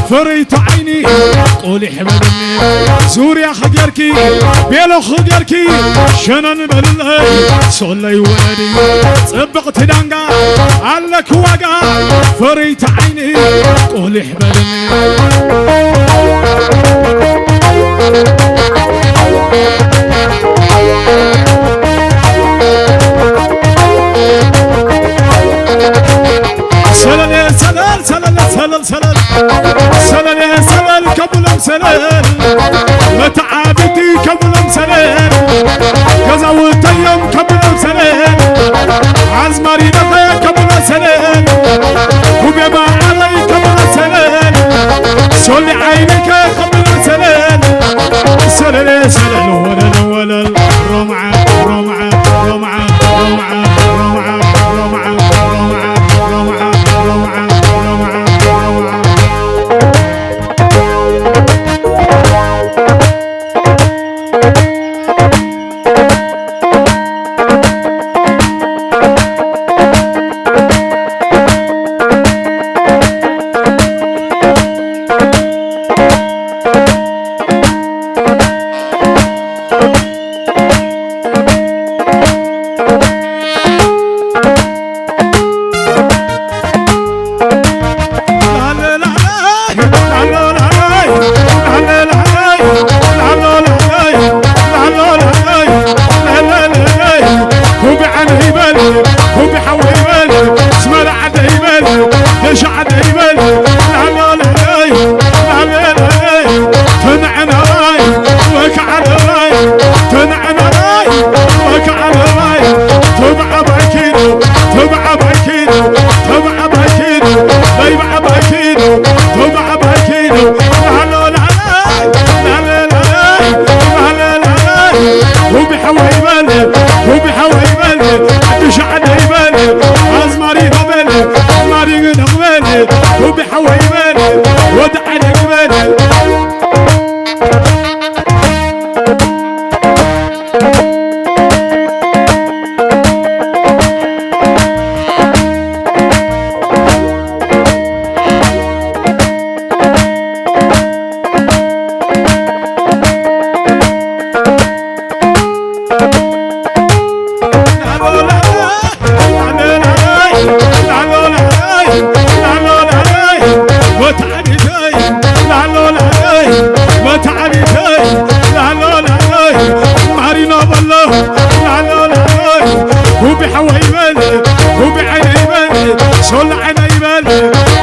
ፍርይቲ ዓይኒ ቆሊሕ በልኒ ዙርያ ኽገርኪ ቤሎ ኽገርኪ ሸነን በልለይ ሶለይ ወረዲ ጽብቕቲ ዳንጋ ኣለኪ ዋጋ ፍርይቲ ዓይኒ ቆሊሕ በልኒ ሰለለ ሰለል ሰለለ ሰለል ሰለል ሰለለ ሰለል ከብሎም ሰለል መተዓቢቲ ከብሎም ሰለል ገዛውተዮም ከብሎም ሰለል ኣዝማሪኖኸ ከብሎ ሰለል ኩቤ በዓለይ ከብሎ ሰለል ሶሊ ዓይነይከ ከብሎ ሰለል ሰለለ ሰለል ወለል ወለል ሮምዓ ሮምዓ ሮምዓ ሮምዓ ሮምዓ ሮምዓ ሮምዓ ሮምዓ ሮምዓ ሮምዓ ሮምዓ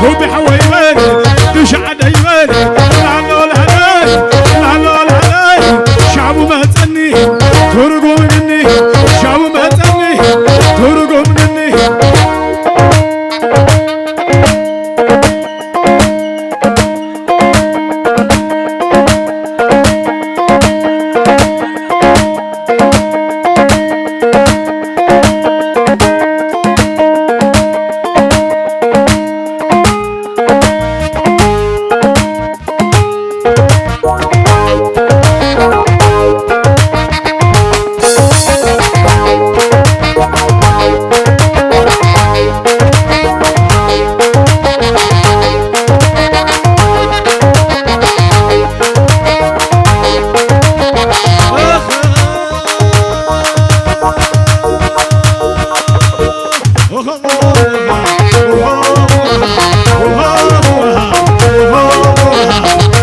ኦቢ ሓወይ በል፣ ድሻ ዓደይ በል፣ ላሎ ላለይ፣ ላሎ ላለይ፣ ሻቡ መጸኒ፣ ትርጉም ግኒ፣ ሻቡ መጸኒ፣ ትርጉም ግኒ።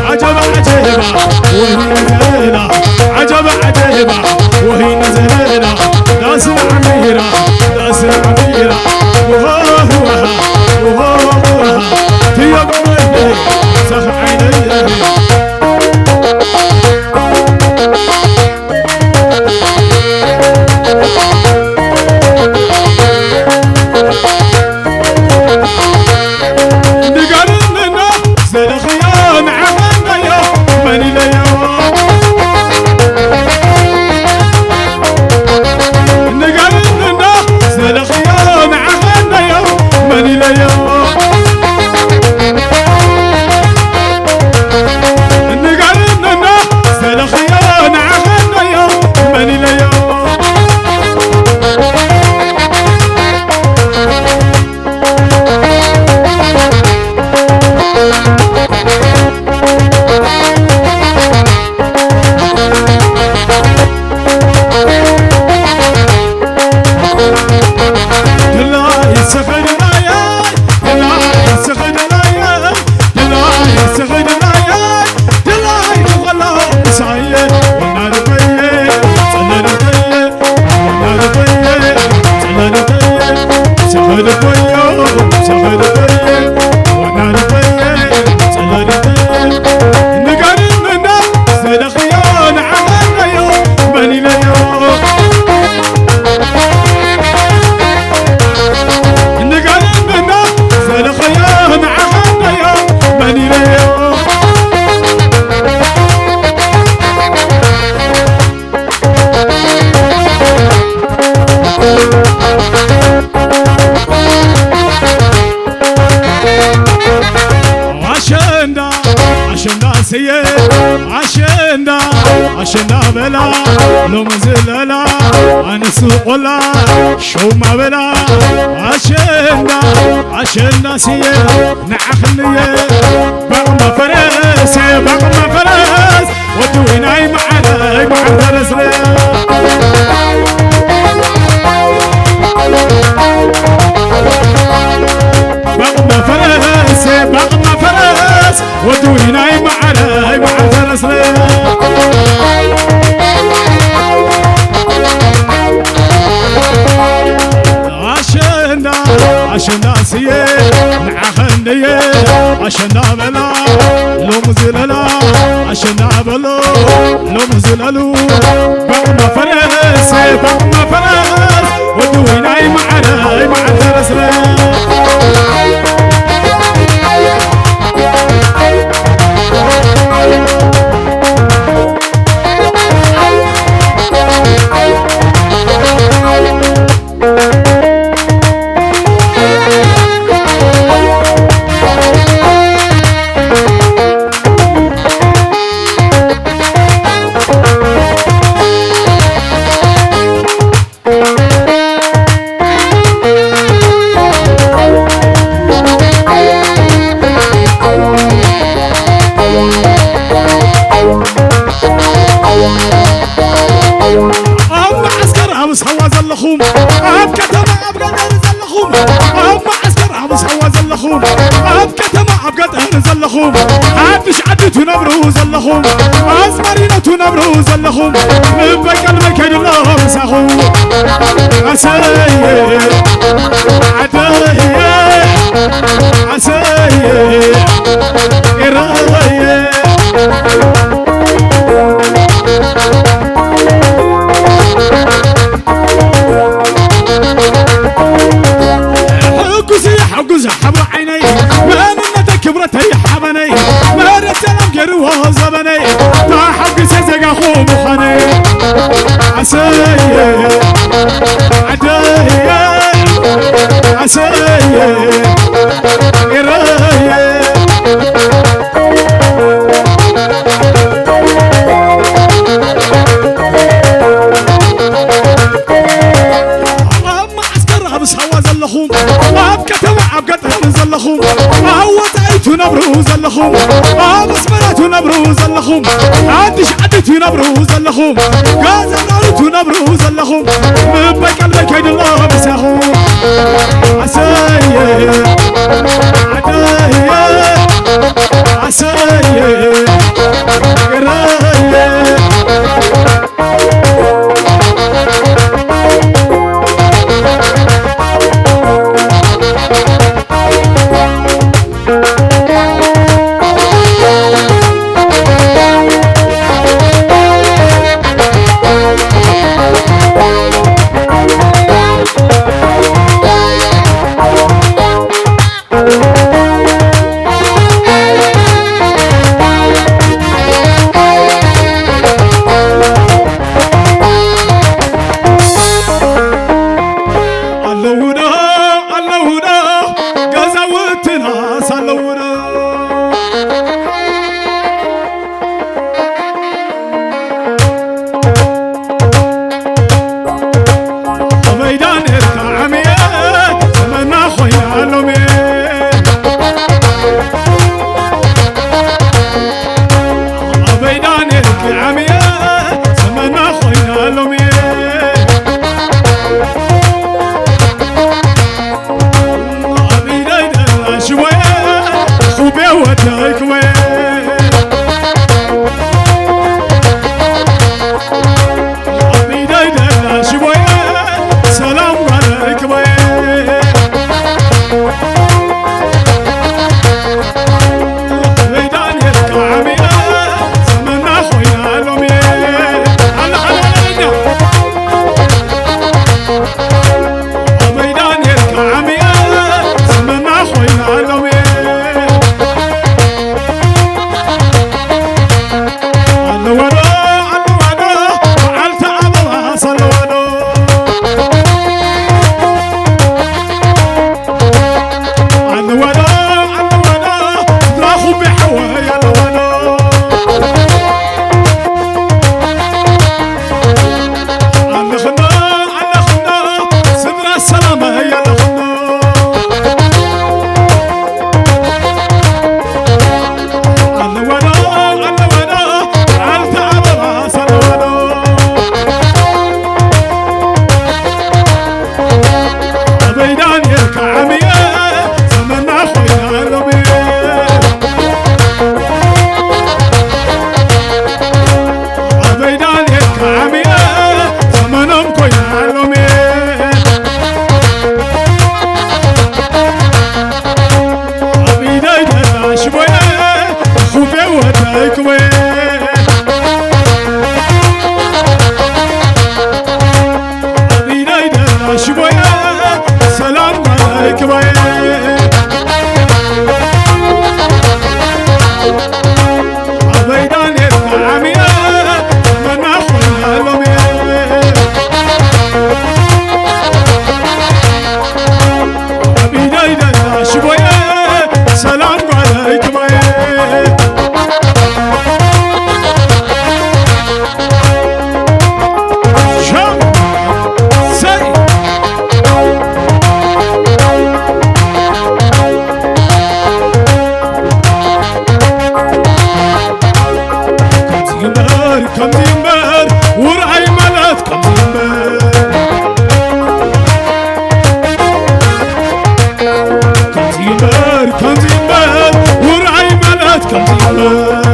ዓጀበ ዓጀባ ወሂነ ዘለላ፣ ዓጀበ ዓጀባ ወሂነ ዘለላ፣ ዳስና ዓሚራ፣ ዳስና ዓሚራ፣ ወሃ፣ ወሃ፣ ወሃ፣ ወሃ፣ ትዮ ጎመደ፣ ሳኽ ዓይነየ። ንገርንና ዘለኽዮ ንዓኸንዳዮ መን ኢለዮ? ንገርንና ዘለኽዮ ንዓኸንዳዮ መን ኢለዮ? ንገርንና ዘለኽዮ ንዓኸንዳዮ መን ኢለዮ? ኣሸንዳ ኣሸንዳ ስየ ኣሸንዳ ኣሸንዳ በላ ሎም ዝለላ ኣነሱ ቆላ ሾማ በላ ኣሸንዳ ኣሸንዳ ስየ ንዓኽንየ ባቕማ ፈረስ ባቕማ ፈረስ ወዲ ወይናይ መዓረይ መዓር ፈረስረ ባቕማ ፈረስ ባቕማ ፈረስ ወዲ ወይናይ መዓረይ መዓር ፈረስረ ኣሸንዳ ኣሸንዳ ስየ ንዓኸንደየ ኣሸንዳ በላ ሎም ዝለላ ኣሸንዳ በሎ ሎም ዝለሉ ባቕማ ፈረስ ባቕማ ፈረስ ወዲ ወይናይ መዓረይ መዓር ፈረስረ ኣብ መዓስከር ኣብ ሳዋ ዘለኹም ኣብ ከተማ ኣብ ገጠር ዘለኹም ኣብ መዓስከር ኣብ ሳዋ ዘለኹም ኣብ ከተማ ኣብ ገጠር ዘለኹም ሓድሽ ዓዲ ትነብሩ ዘለኹም ኣዝመሪኖ ትነብሩ ዘለኹም ልበይ ቀልበይ ከይድሎ ምሳኹ ኣሰየ ዓደየ ኣሰየ ዘበነይ ተሓጒሰ ዜጋኹ ምዃነይ ኣሰየ ዓደየ ኣሰየ ኤረየ ኣብ መዓስከር ኣብ ሳዋ ዘለኹም ኣብ ከተማ ኣብ ገጠር ዘለኹም ኣብ ወጻኢ ትነብሩ ዘለኹም ኣብ ኣስመራ ትነብሩ ዘለኹም ሓድሽ ዓዲ ትነብሩ ዘለኹም ገዛ ናሩ ትነብሩ ዘለኹም ምበቀል ከይድሎ ምሳኹም ኣሰየ ዓደየ ኣሰየ ኤረየ ኣለውዶ ኣለውዶ ገዛውትናስ ኣለውዶ ኣበይ ዳንኤልካ ዓሚየ ዘመና ኮይና ሎሚ ኣበይ ዳንኤልካ ዓሚየ ዘመና ኮይና ሎሚ ኣብ ኢደይ ደላ ሽወየ ኩቤ ወደይ ክወየ ኣብ ኢደይ ደላ ሽወየ ሰላም ጓለይ ክወየ ኣለዋዶ ኣለዋዶ ስድራኹም ይሓወይ ኣለዋዶ ኣለኽኖ ኣለኽኖ ስድራ ሰላመይ ኣለኽኖ ኣለዋዶ ኣለዋዶ በዓልቲ ኣበባ ሰለዋዶ ኣበይ ዳንኤል ከዓምየ ዘመና ኮይና ሎሚ ኣበይ ዳንኤል ከዓምየ ዘመኖም ኮይና ሎሚ ኣብ ኢደይ ተላሽቦየ ኩቤ ወደይ ክወየ ኣብ ኢደይ ተላሽቦየ ሰላም ጓለይ ክወየ ኣበይ ዳንኤል ከዓምየ መና ኮይና ሎሚ ኣብ ኢደይ ደላ ሽቦየ ሰላም ጓለይ ክባየ ሸም ሰይ ከምዚ እምበር ከምዚ እምበር ውርኣይ ማለት ከምዚ እምበር ከምዚ እምበር ከምዚ እምበር ውርኣይ ማለት ከምዚ እምበር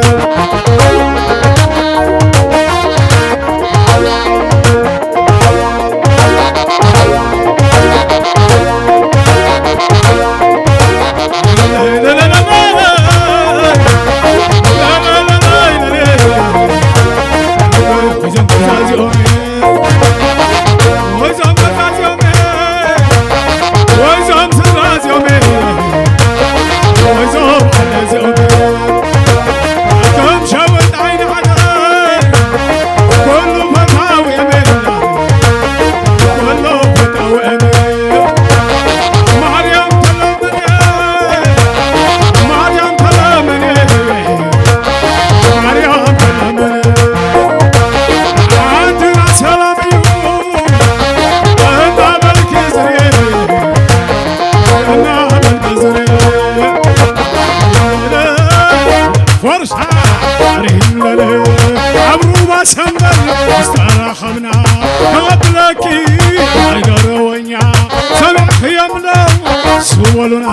ሉና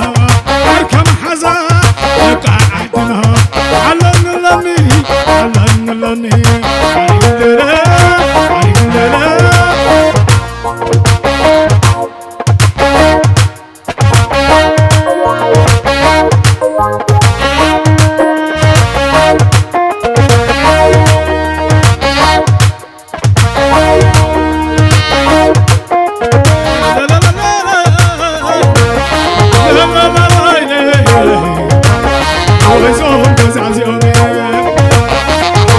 ዓርከ መሓዛ ደቂ ዓድና ኣለኒ ኣለኒ ኣለኒ ኣለኒ ኣይደረ ኣይደረ ወይዞም ገዛዚኦም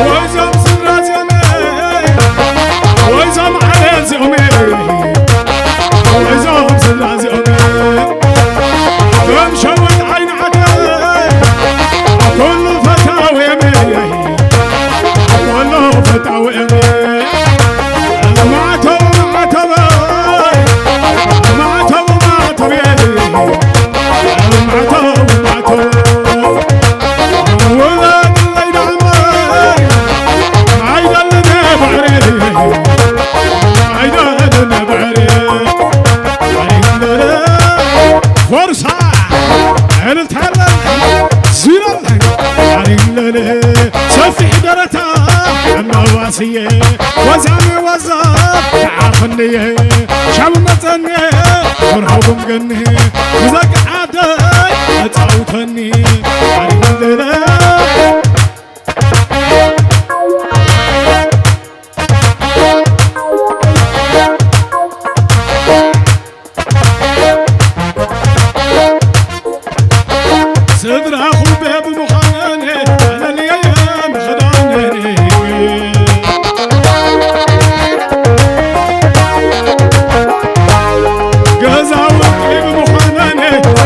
ወይዞም ስድራዚኦም ወይዞም ዓሌትዚኦም ወይዞም ስድራዚኦም ከም ሸዊት ዓይኒ ዓደ ኩሉ ፈታዊኦም ኩሉ ፈታዊኦም ማዕተቡ ማዕተቡ ማዕተቡ ማዕተቡ ማዕተቡ ማዕተቡ ወለድ ለይዳመ ኣይደልን ባሕሪ ኣይደልን ባሕሪ ፎርሳ እልልታ የለን ዙረለን ኣሪለለ ሰፊሕ ደረታ ኣናዋስየ ወዛሚ ወዛ ተዓኽንየ ሻብ መፀኒ ወርሃኹም ገኒ ብዘቂ ዓደይ ተፃውተኒ ኣሪለለ ስድራኹም ብምዃነን ኣለልየ ምኽዳነን ገዛውቲ ብምዃነን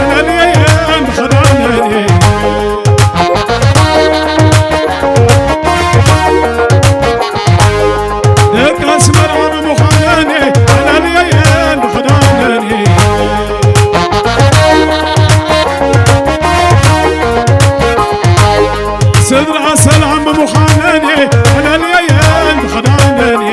ኣለልየ ምኽዳነን ደቂ ኣስመራ ብምዃነን ኣለልየየን ብኽዳነን ስድራ ሰላም ብምዃነን ኣለልየየን ብኽዳነን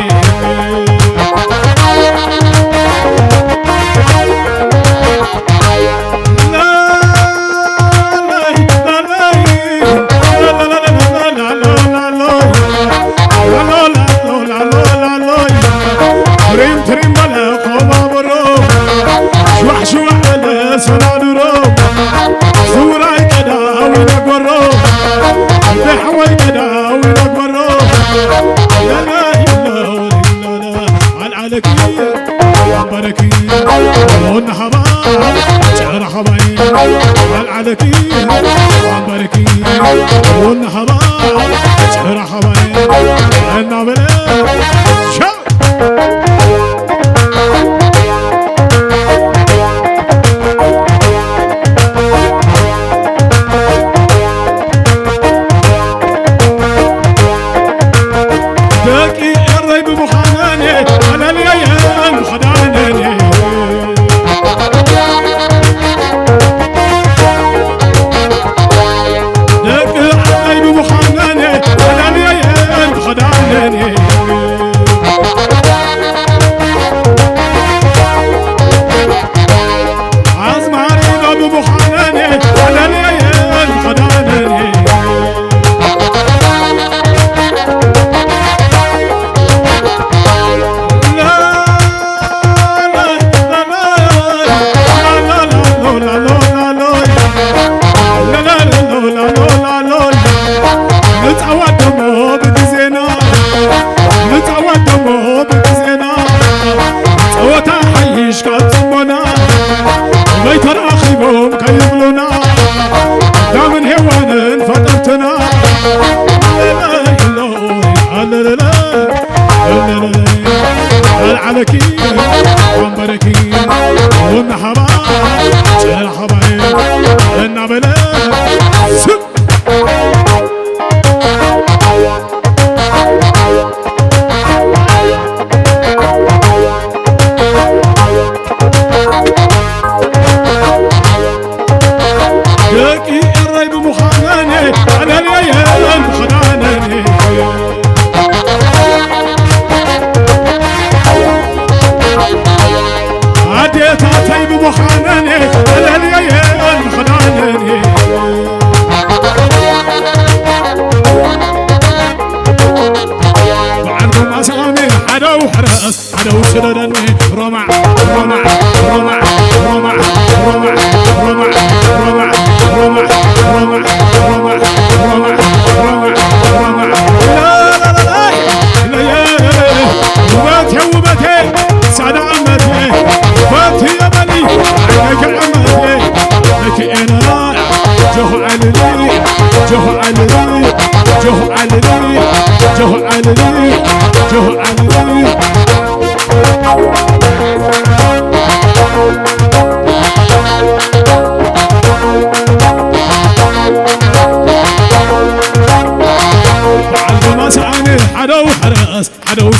ትሪም ትሪም በለ ቆባብሮ ሽዋሕ ሽዋሕ በለ ሰናድሮ ዝውራይ ቀዳዊ ነጎሮ ብሕወይ ቀዳዊ ነጎሮ ለለ ይለ ለለ ኣልዓለኪ ኣንበረኪ ሎና ሃባ ጨራ ሃባይ ኣልዓለኪ ኣንበረኪ ሎና ሃባ ጭራ ኸባይ እናበለ ሻው ደቂ ኤረይ ብምዃነን ኣለልየየን ምኽዳነን ደቂ ዓደይ ብምዃነን ተዳልየየን ተኸዳነን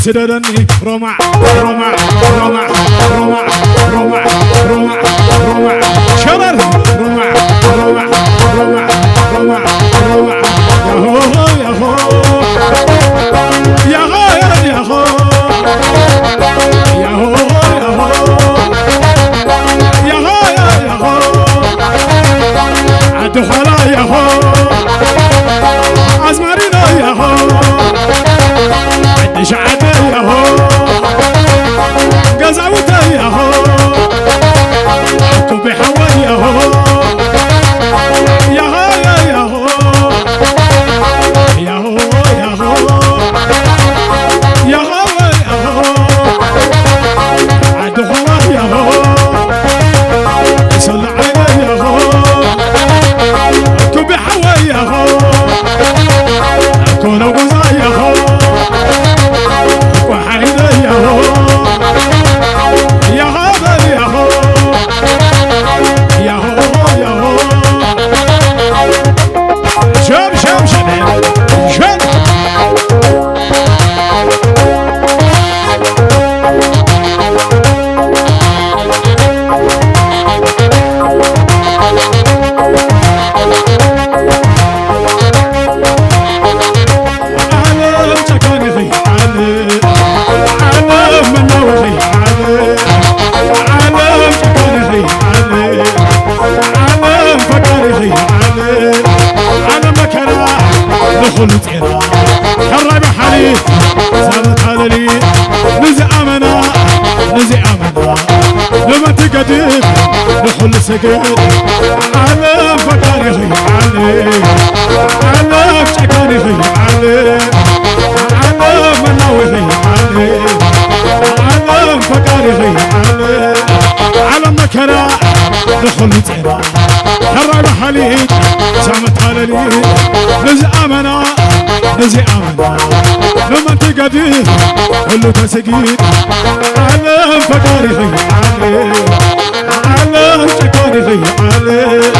ትደደኒ ሮማዕ ሮማዕ ሮማዕ ሮማዕ ሮማዕ ሮማዕ ሮማዕ ሸረር ሮማዕ ሮማዕ ሮማዕ ሮማዕ ሮማዕ ያሆ ያሆ ያሆ ያሆ ያሆ ያሆ ያሆ ያሆ ዓዲ ዃላ ያሆ ኣዝማሪኖ ያሆ ዓዲ ሸዓተ ያሆ ገዛውተ ያሆ ኩቢ ሓወ ያሆ ያሆ ያሆ ያሆ ያሆ ያሆ ያሆ ዓዲ ኹባ ያሆ ሰላ ዓይነ ያሆ ኩቢ ሓወ ያሆ ኮነ ጉዛ ያሆ ቋሓይነ ያሆ ያሆ በል ያሆ ያሆ ያሆ ሸብ ሸብ ሸብ ሸብ ዓለም ጨካኒኺ ዓለም ዓለም መናውኺ ዓለም ዓለም ጨካኒኺ ዓለም ዓለም ፈቃሪኺ ዓለም ዓለም መከራ ንኹሉ ጤና ሕራይ ብሓሪ ዘመታለሊ ንዝኣመና ንዝኣመና ንመን ትገድፍ ንኹሉ ስግድ ዓለም ፈቃሪኺ ዓለም ዓለም ጨካኒኺ ዓለም ዓለም መናዊኺ ዓለም ዓለም ፈቃሪኺ ዓለም ዓለም መከራ ንኹሉ ጤና ሕራይ ብሓሊት ሳመታለሊ ንዝኣመና ንዝኣመና ንመን ትገድፍ ኩሉ ተስጊድ ዓለም ፈቃሪኺ ዓለም ዓለም ጨካኒኺ ዓለም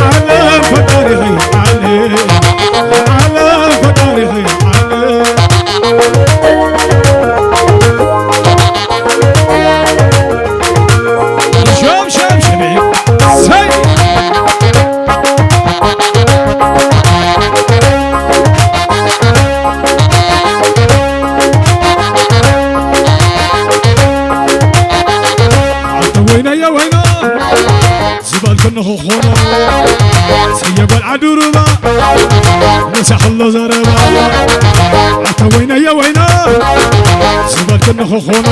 ዓለም ፈቃሪኺ ዓለም ዓለም ፈቃሪኺ ዓለም ሸም ሸም ሸም ሰይ ኣንተ ወይነየ ወይነ ዝበልክኒ ክኾኖ ሰየ ጓል ዓዲ ሩባ ምሳሕ ኣሎ ዘረባ ኣንተ ወይነየ ወይነ ዝበልክኒ ክኾኖ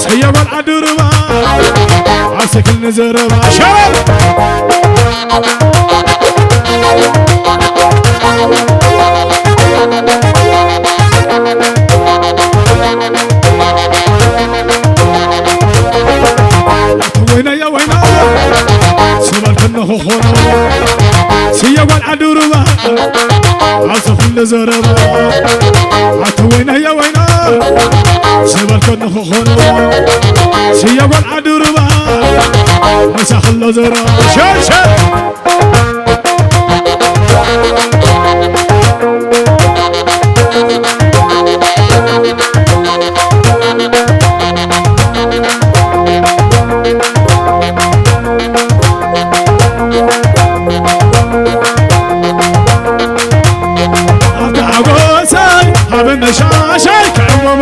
ሰየ ጓል ዓዲ ሩባ ዓሰክልኒ ዘረባ ሸረብ ወይነየ ወይነ ስበልክኒ ክኾኖ ስየ ጓል ዓዲ ሩባ ዓሰ ኩሉ ዘረባ ኣቲ ወይነየ ወይነ ስበልክኒ ክኾኖ ስየ ጓል ዓዲ ሩባ ዓሰ ኩሉ ዘረባ ሸሸ ኣብቲ ሓጎሰይ ሃበኒ ሻሸይ ክዕምሞ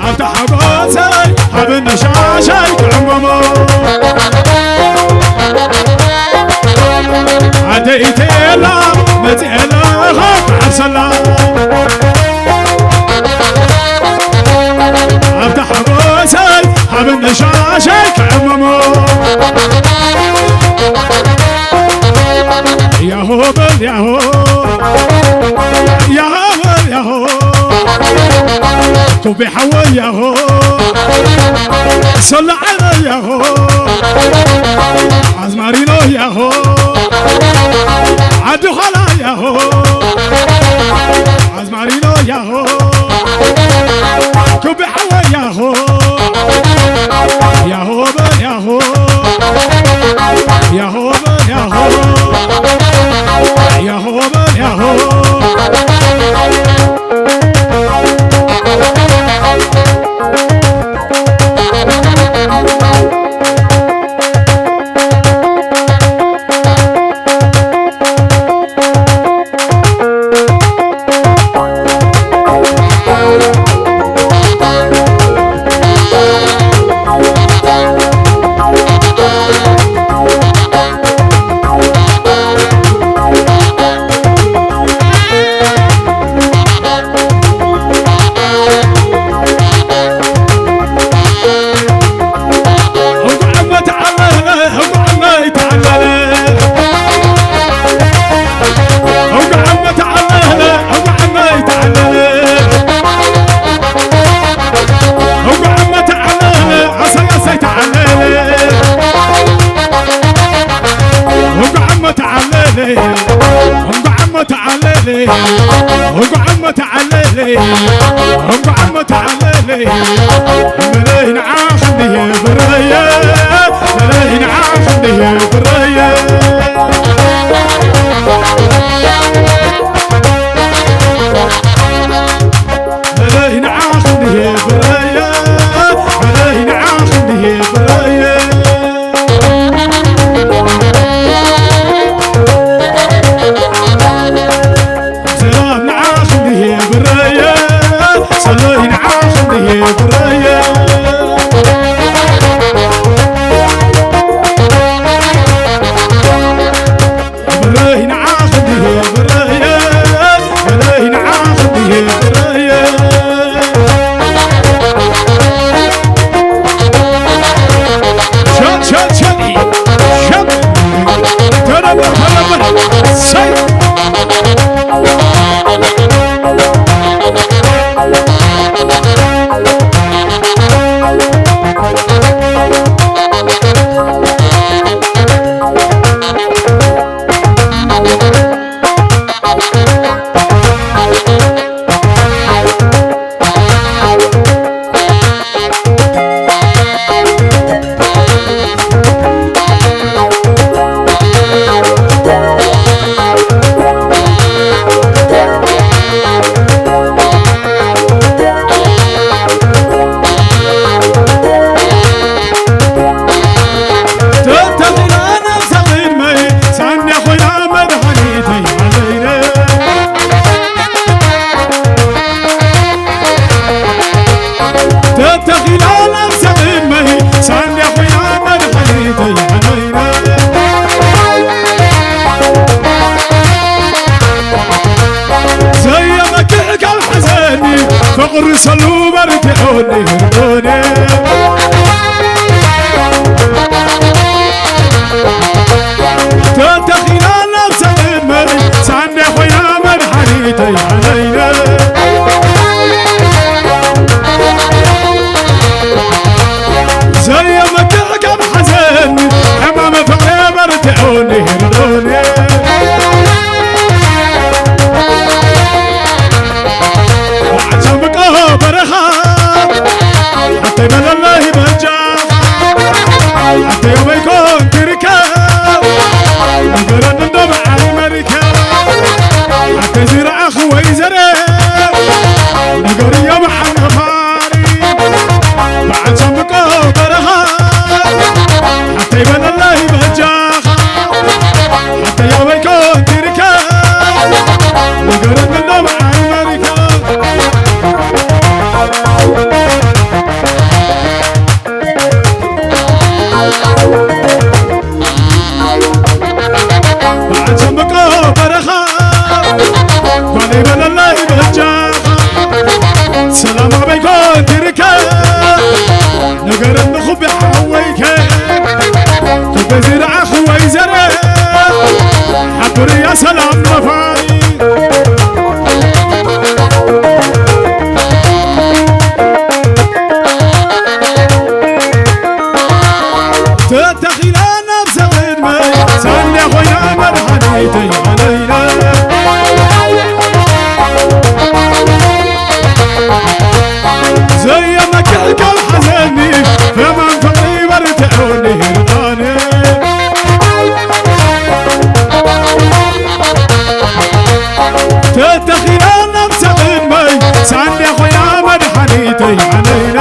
ኣብቲ ሓጎሰይ ሃበኒ ሻሸይ ክዕምሞ ኣደይ ቴላ መፅኤ ለኻ ክዓርሰላ ኣብቲ ሓጎሰይ ሃበኒ ሻሸይ ክዕምሞ ያሆ በል ያሆ ያሆ በል ያሆ ኩቢ ሓወይ ያሆ ሰላ ዓረ ያሆ ኣዝማሪኖ ያሆ ዓዲ ዃላ ያሆ ኣዝማሪኖ ያሆ ኩቢ ሓወይ ያሆ ያሆ በል ያሆ ያሆ በል ያሆ ያሆ በል ያሆ ርሰሉ በርትዑኒ ህርቶኔ ተተኺላ ነብሰ ቅድመይ ሳንዴ ኮይና መድሓኒተይ ኣለይነ ዘየመክዕ ካብ ሓዘን ሕማም ፍቕሪ በርትዑኒ ህርቶኔ ዓጨምቆ በረኻ ሓተይ በለለይ በጃ ሓተይ ኣበይ ኮን ትርከብ ንገረኒ እንዶ በዓል መሪከ ሓተይ ዝረኣኹ ወይ ዘረ ንገርዮ በዓል ነፋሪ በዓል ጨምቆ በረኻ ሓተይ በለለይ በጃኻ ሓተይ ኣበይ ኮን ትርከብ ንገረኒ እንዶ በዓል መሪከ በዓል ጨምቆ በረኻ ጓለይ በለለይ በጃኻ ሰላም ኣበይ ኮን ትርከብ ንገረኒ ኩቢ ሓወይከ ኩቢ ዝረኣኹ ወይ ዘረ ሓብርያ ሰላም ነፋሪ ተተኺላ ነብሰ ቅድመይ ሳንዴ ኮይና መድሓኒተይ ኣለይና ዘየመክዕ ካብ ሓዘኒ ሕማም ፍቕሪ በርትዑኒ ህርታኒ ተተኺላ ነብሰ ቅድመይ ሳንዴ ኮይና መድሓኒተይ ኣለይና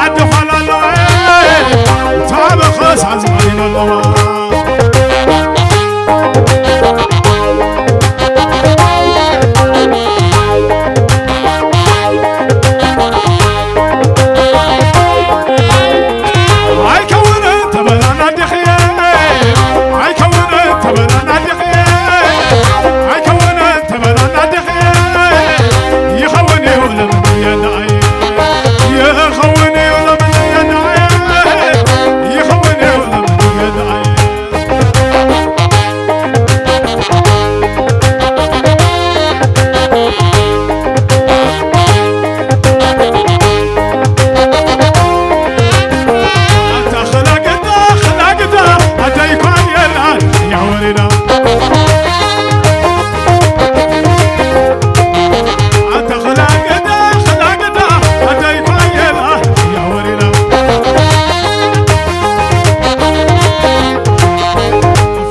ዓዲ ዃላ ኣለዋ፣ ታበኸስ ኣዝማሪኖ ኣለዋ። ኣይከውንን ተበላና ኣዴኽየ፣ ኣይከውንን ተበላና ኣዴኽየ፣ ኣይከውንን ተበላና ኣዴኽየ። ይኸውን እዩ ለምንየናይ፣ ይኸውን እዩ ለምንየናይ፣ ይኸውን እዩ ለምንየናይ።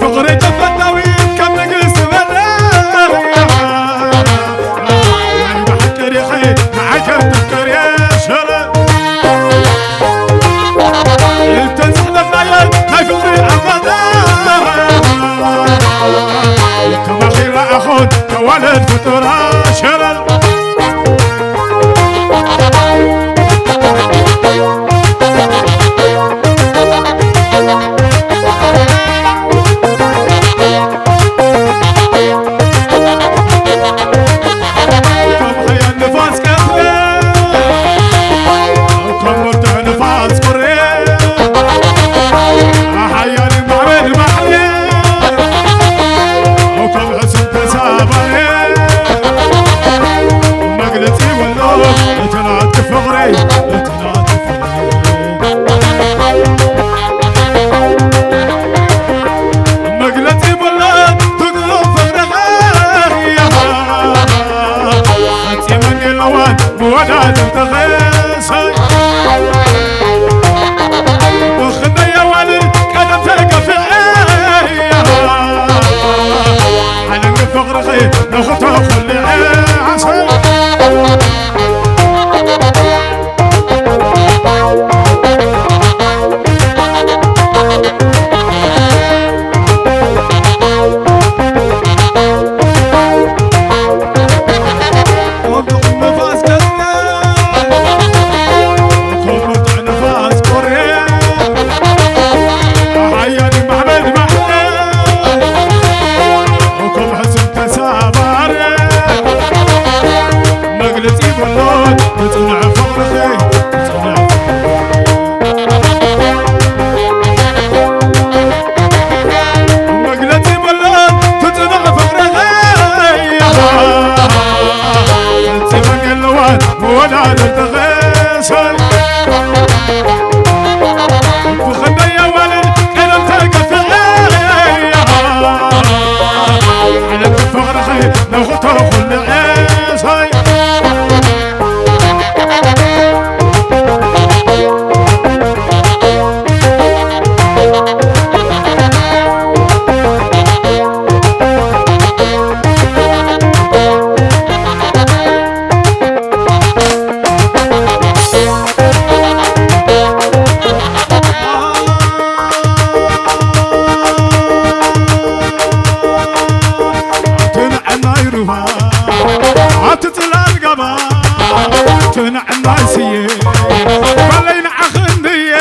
ፍቕሪ ተፈታዊት ከም ንግስቲ በርያ፣ ናይ ብሓቂ ዲኺ ንዓይ ከም ተፍቅርየ ሸረ። እተን ዘሕለፍናየን ናይ ፍቕሪ ዓመታት፣ ከማኺ ረኣኹን ተዋለድ ፍጡራ ሸረ። መግለጺ ወሎ እቲ ናቱ ፍቕረይ፣ እቲ ናቱ ፍቕረይ። መግለጺ ወሎ ትግሉ ፍቕረኻ፣ ፈጺመን የለዋን መወዳድርተኸ። ብኽንደይ ኣዋልድ ቀደም ተገፊዐ፣ ዓለም ፍቕርኺ ነኽቶ ኹልዐ ዓሰብ። መግለጺ በሎ ትጽንዕ ፍቕርኺ፣ ትጽንዕ መግለጺ በሎ ትጽንዕ ፍቕርኺ፣ ፈጺመን የለዋን መወዳድርትኺ። ብኽንደይ ኣዋልድ ቀደም ተገፍዐ፣ ዓለም ፍቕርኺ ነኽቶ ኹልዐ። ትንዕናይ ሩባ ኣቲ ጽላል ጋባ፣ ትንዕናይ ስየ ባለይ ንዓኽንድየ።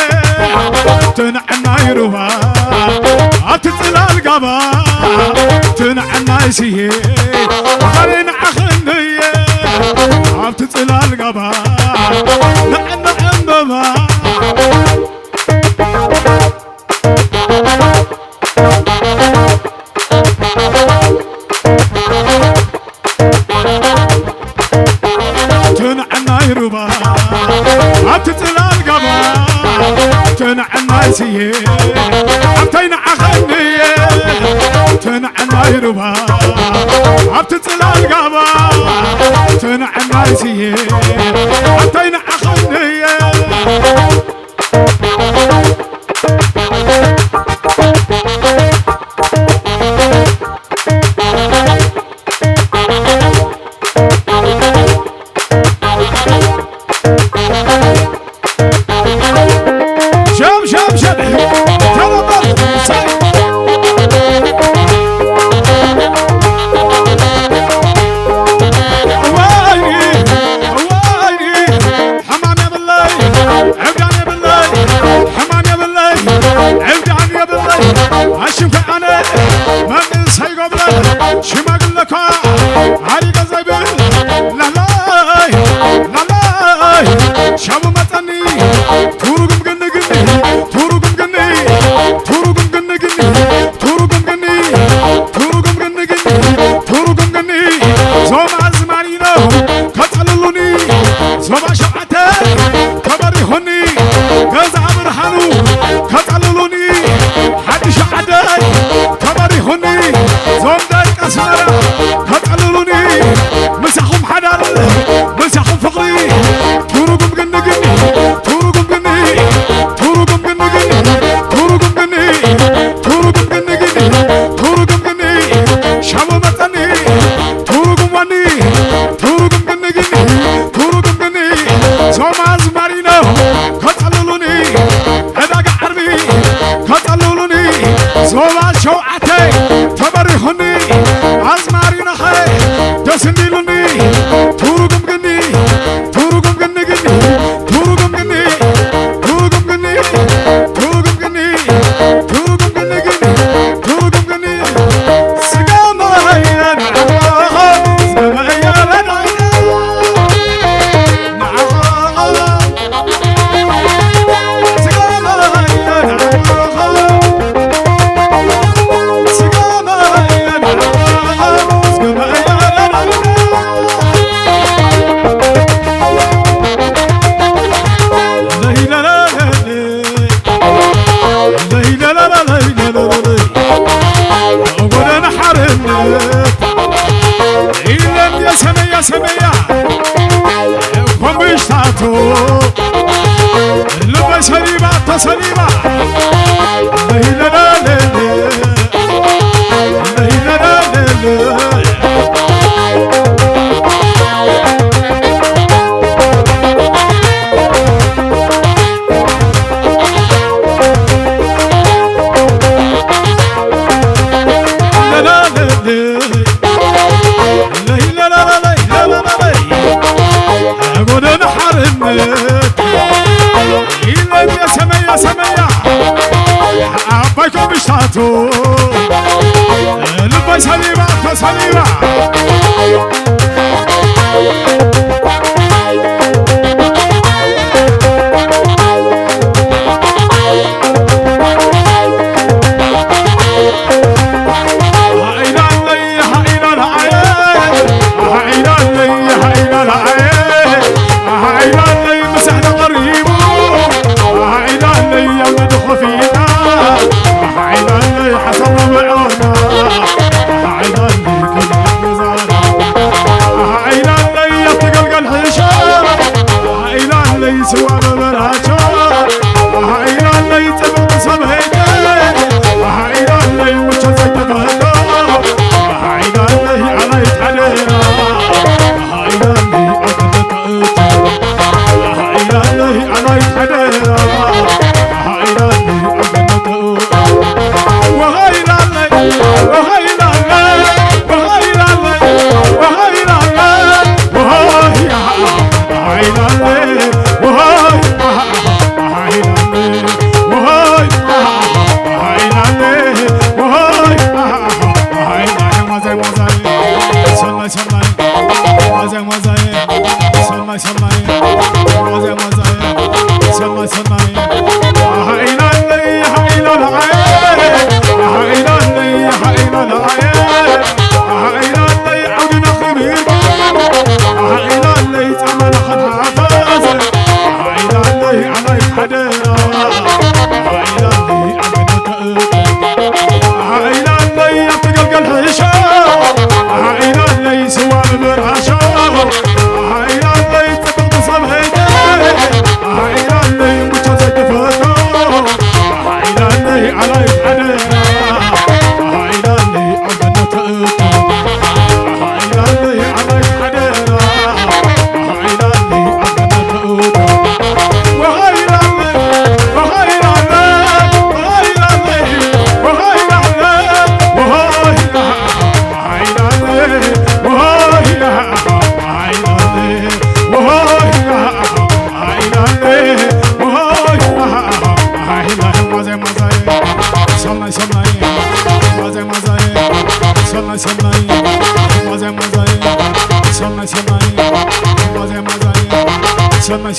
ትንዕናይ ሩባ ኣቲ ጽላል ጋባ፣ ትንዕናይ ስየ ባለይ ንዓኽንድየ። ኣብቲ ጽላል ጋባ ንዕንዕ ዕምበባ። ትንዕናይ ሩባ ኣብቲ ጽላል ጋባ፣ ትንዕናይ ስየ ኣብታይ ንዓኸንየ። ትንዕናይ ሩባ ኣብቲ ጽላል ጋባ፣ ትንዕናይ ስየ ኣብታይ ንዓኸንየ። ሻሙ መጸኒ ትርጉም ግኒ ግኒ ትርጉም ግኒ ትርጉም ግኒ ግኒ ትርጉም ግኒ ትርጉም ግኒ ግኒ ትርጉም ግኒ ዞም ኣዝማሪኖ ከጸልሉኒ ዞባ ሸውዓተ ከበሪኹኒ ገዛ ብርሃኑ ከጸልሉኒ ሓድሽ ዓደይ ከበሪኹኒ ዞም ደቂ ኣስመራ ከጸልሉኒ ምሳኹም ሓዳር ምሳኹም ፍቕሪ ትርጉም ግኒ ግኒ ትርጉም ግኒ ትርጉም ግኒ ግኒ ትርጉም ግኒ ትርጉም ግኒ ግኒ ትርጉም ግኒ ሻሙ መጸኒ ትርጉም ወኒ ትርጉም ግኒ ግኒ ትርጉም ግኒ ዞም ኣዝማሪኖ ከጸልሉኒ ዕዳጋ ዓርቢ ከጸልሉኒ ዞባ ሸውዓተ ተበሪኹኒ ኣዝማሪኖኸ ደስ እንዲሉኒ ትርጉም ግኒ ትርጉም ግኒ ግኒ ትርጉም ግኒ ትርጉም ግኒ ትርጉም ግኒ ትርጉም ግኒ ግኒ ትርጉም ግኒ ስጋማይ ጎደና ሓርነት ኢለን የሰመያ ሰመያ ኮምሽታቶ ልበይ ሰሊባ ተሰሊባ ለይለለለ ለይለለለ ጎደና ሓርነት ኢለን የሰመያ ሰመያ ዓባይ ኮምሽታቶ ልባይ ሰሊባ ተሰሊባ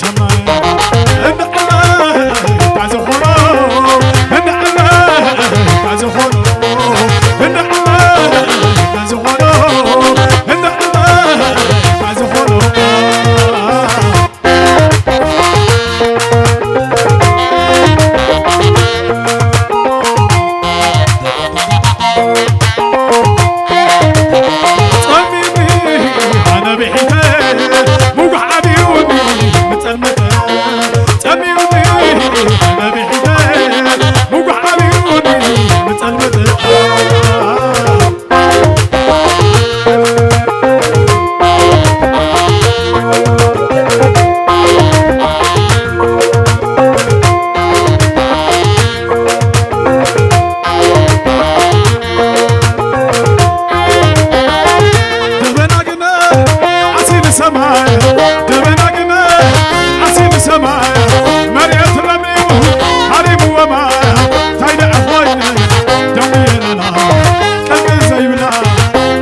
ሰማይ እንዳ ዕመ፣ እንዳ ዝኾኖ፣ እንዳ ዕመ፣ እንዳ ዝኾኖ፣ እንዳ ዕመ፣ እንዳ ዝኾኖ፣ እንዳ ዕመ፣ እንዳ ዝኾኖ። ጸሚኒ ኣነ ብሒተ ምጉሕ ዓብዩኒ ምጸልመተ። ጸሚኒ ኣነ ብሒተ ምጉሕ ዓብዩኒ ምጸልመተ። ደበና ግመ ዓሲ ንሰማይ፣ ደበና ግመ ዓሲ ንሰማይ፣ መሬት ለምሊሙ ሃሪምዎ ማይ፣ እንታይ ደኣ ኾይነ ደው የለና፣ ቀንዲ ዘይብላ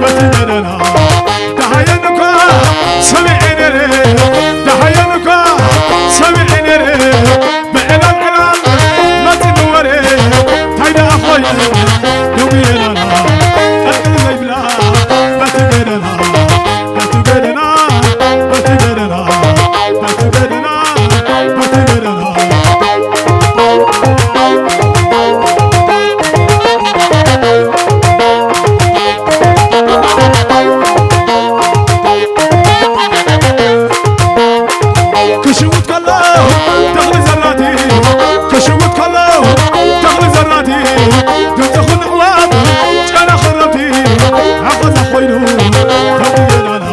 በቲ ደደና፣ ደሃየን እኳ ሰሚዐ ነይረ፣ ደሃየን እኳ ሰሚዐ ነይረ፣ ብዕላል ዕላል መጺኒ ወሬ፣ እንታይ ደኣ ኾይኑ ደው ኢለና፣ ቀልቅል ዘይብላ በቲ ገደና፣ በቲ ገደና፣ በቲ ገደና፣ በቲ ገደና፣ በቲ ገደና። ክሽውት ከሎ ተኽሊ ዘራቲ፣ ክሽውት ከሎ ተኽሊ ዘራቲ፣ ድምፂ ኹን ኣዕዋፍ ጨና ኸረብቲ፣ ሓፈዛ ኮይኑ ተቕየላና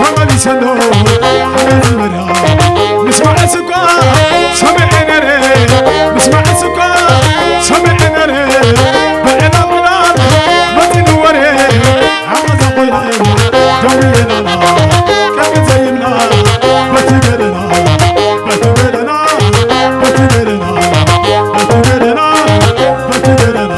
ተመሊሰ ኣሎ ሓበን ዝበዳ። ምስማዕስ እኳ ሰሚዐ ነረ፣ ምስማዕስ እኳ ሰሚዐ ነረ፣ ብዕላል ዕላል መፂኒ ወረ፣ ሓፈዛ ኮይነ ደው ኢለና፣ ቀንዲ ዘይብላ በቲ ገደና፣ በቲ ገደና፣ በቲ ገደና፣ በቲ ገደና፣ በቲ ገደና።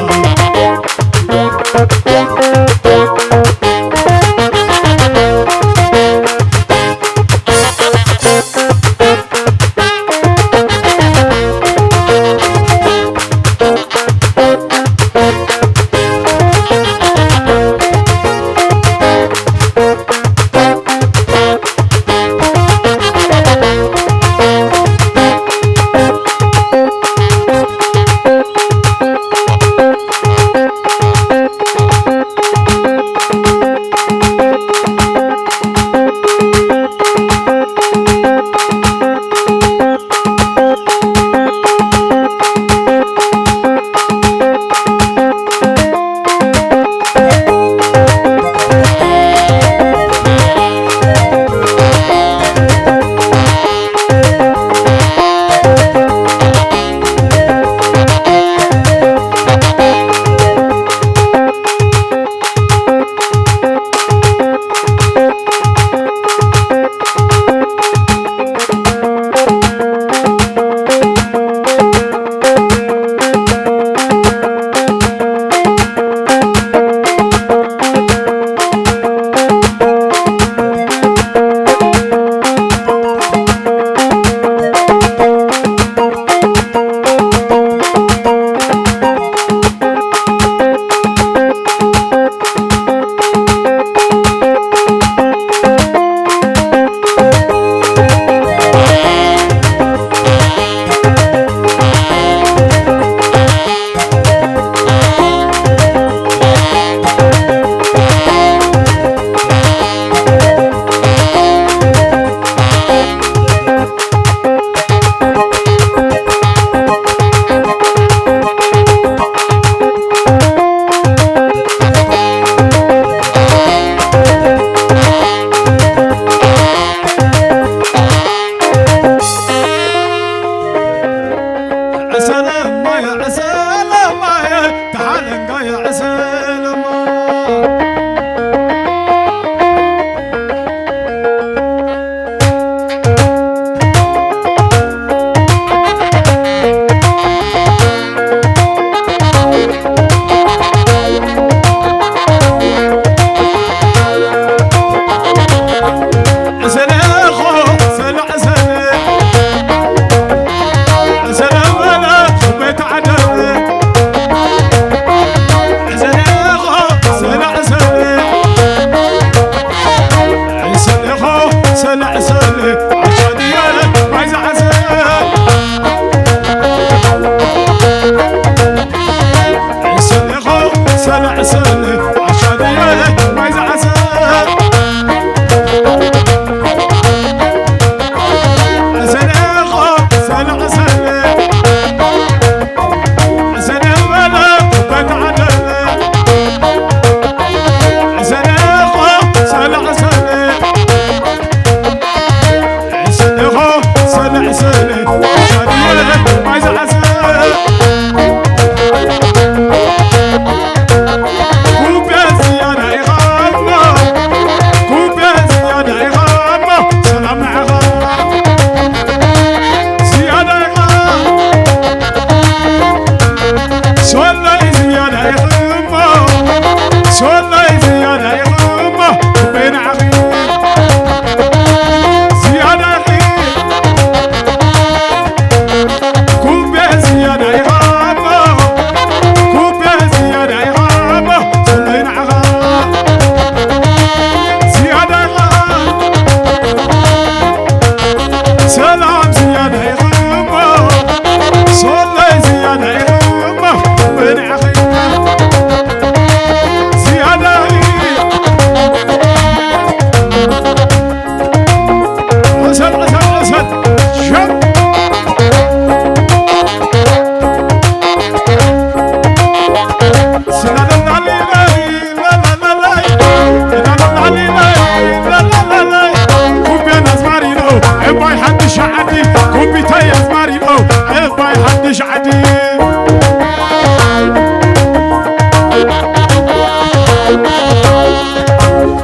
ሻዓዲ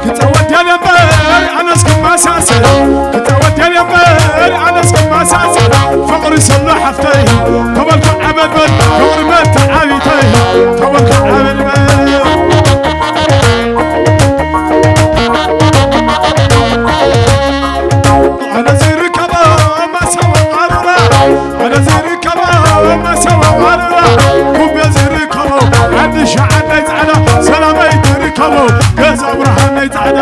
ክጸወት ደንበር ኣነስ ክመሳሰል ክጸወት ደንበር ኣነስ ክመሳሰል ፍቕሪ ሰሎ ሓፍተይ ተበልኩ ዓበድበድ ፍቕሪ መተዓቢተይ ተበልኩ ዓበድበድ ኣነ ዝርከቦ ማሰዋ ቃሩራ ኣነ ዝርከቦ ማሰዋ ቃሩራ ኩቤ ዝርከቦ ዓዲ ሸዓዳይ ጻዕዳ ሰላማይ ዝርከቦ ገዛ ብርሃናይ ጻዕዳ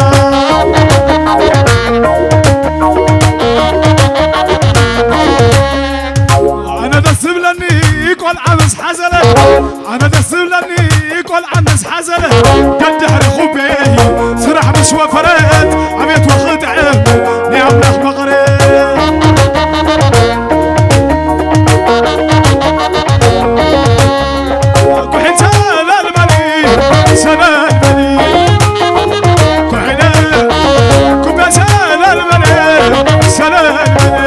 ኣነ ደስ ዝብለኒ ቆልዓ ምስ ሓዘለ ኣነ ደስ ዝብለኒ ቆልዓ ምስ ሓዘለ ደድሕሪ ኹቤ ስራሕ ምስ ወፈረት ኣቤት ወኽጥዕም ናይ ኣምላኽ መቐረ ኩሒል ሰለል በሊ ሰለል በሊ ኩሒለ ኩቤ ሰለል በሊ ሰለል በሊ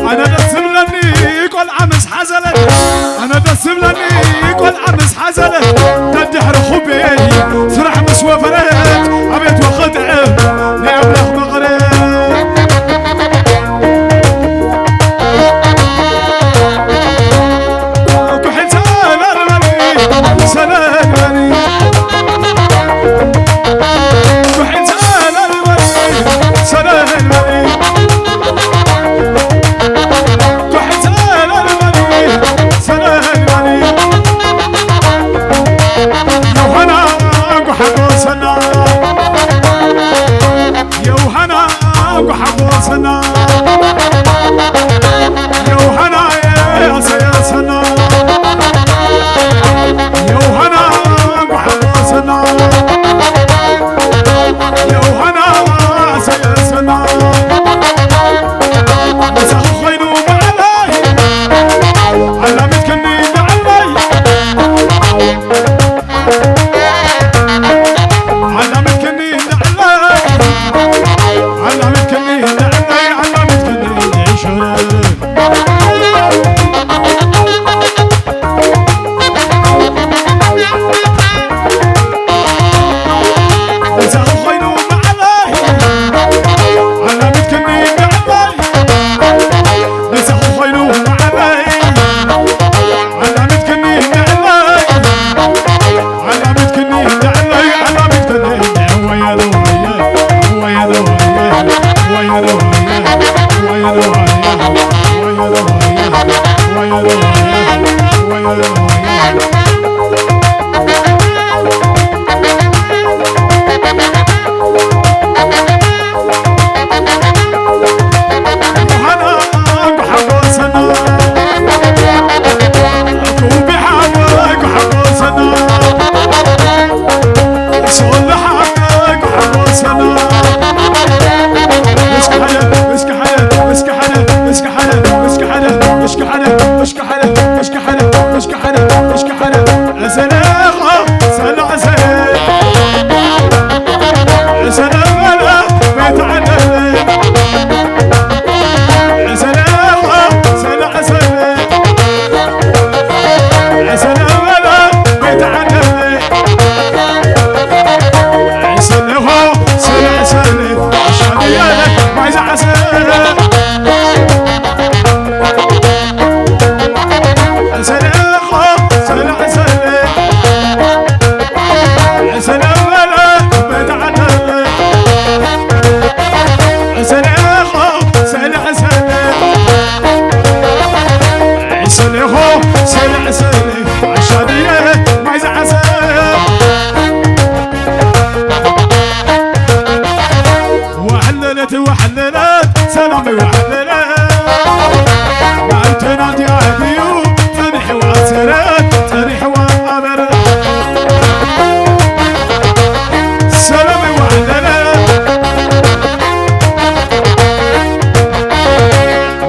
ኣነ ደስ ዝብለኒ ቆልዓ ምስ ሓዘለ ኣነ ደስ ዝብለኒ ቆልዓ ምስ ሓዘለ ደድሕሪ ኹቤ ስራሕ ምስ ወፈረት ኣቤት ወኽጥዕም ናይ ኣምላኽ መቐረ ኩሕል ሰለል በሊ ሰለል በሊ ኩሕል ሰለል በሊ ሰለል በሊ ወሐለለት ወሐለለት ሰላም ወሐለለት ማእንተና እንዲኣድዩ ጸኒሕዋ ሰረት ጸኒሕዋ ኣበር ሰላም ወሐለለት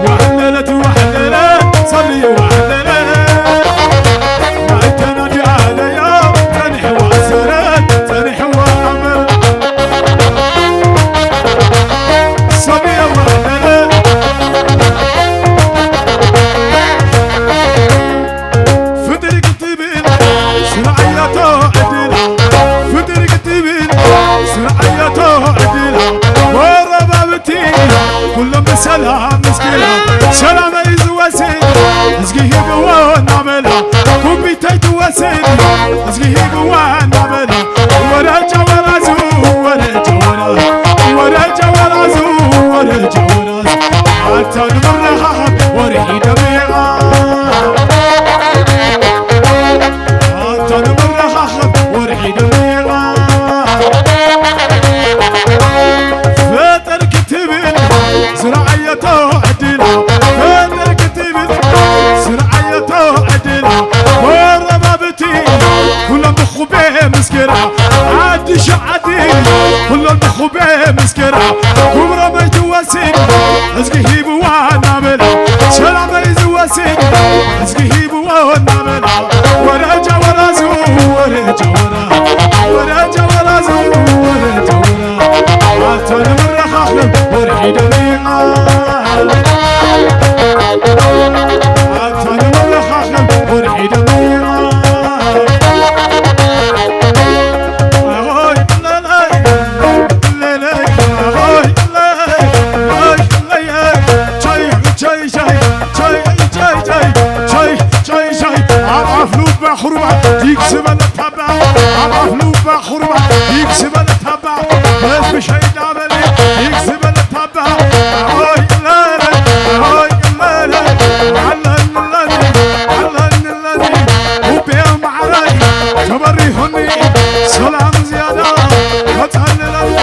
ወሐለለት ወሐለለት ሰልዩ ወሐለለት ማእንተና እንዲኣደዮ ጸኒሕዋ ሰረት ጸኒሕዋ ኣበር ፍጥር ክትብል ስርዓያቶ ዕድላ ፍጥር ክትብል ስርዓያቶ ዕድላ ወረባብቲ ኩሎም ብሰላም ምስኪና ሰላመይ ዝወስድ እዝጊ ሂብዎ እናበላ ኩቢተይ ትወስድ እዝጊ ሂብዋ እናበላ ወረጃ ወራዙ ወረጃ ወራዙ ወረጃ ወራዙ ወረጃ ወራዙ ኣታ ንምርኻብ ወርሒ ደሚቓ ኣታ ንምርኻብ ወርሒ ደሚቓ ፈጠር ክትብል ዝረኣየቶ ዕድላ ፈጠር ክትብል ዝረኣየቶ ዕድላ ወረባብቲ ኩሎም ብኹቤ ምስኪራ ዓዲ ሸዓዲ ኩሎም ብኹቤ ምስኪራ ክብሮመይ ትወስድ እዝጊ ሂብዋ እናበላ ሰላመይ ዝወስድ እዝጊ ሂብዎ እናበላ ወረጃ ወራዙ ወረጃ ወራ ወረጃ ወራዙ ወረጃ ወራ ኣታ ንምረኻኽብ ወርሒ ደሚቓ ኣታ ንምረኻኽብ ወርሒ ደሚቓ ኣሆይ ለለይ ለለይ ኣሆይ ለለይ ቻይ ቻይ ቻይ ቻይ ቻይ ቻይ ቻይ ቻይ ኣብ ኣፍ ልባ ኹርባ ዲግ ዝበለ ታባ ኣብ ኣፍ ልባ ኹርባ ዲግ ዝበለ ታባ በዝቢ ሸይዳ በሊ ዲግ ዝበለ ታባ ኣሆይ ለለይ ኣሆይ ለለይ ኣለንለኒ ኣለንለኒ ውቤ ማዕረይ ተበሪሁኒ ሰላም ዝያዳ መጸልለኒ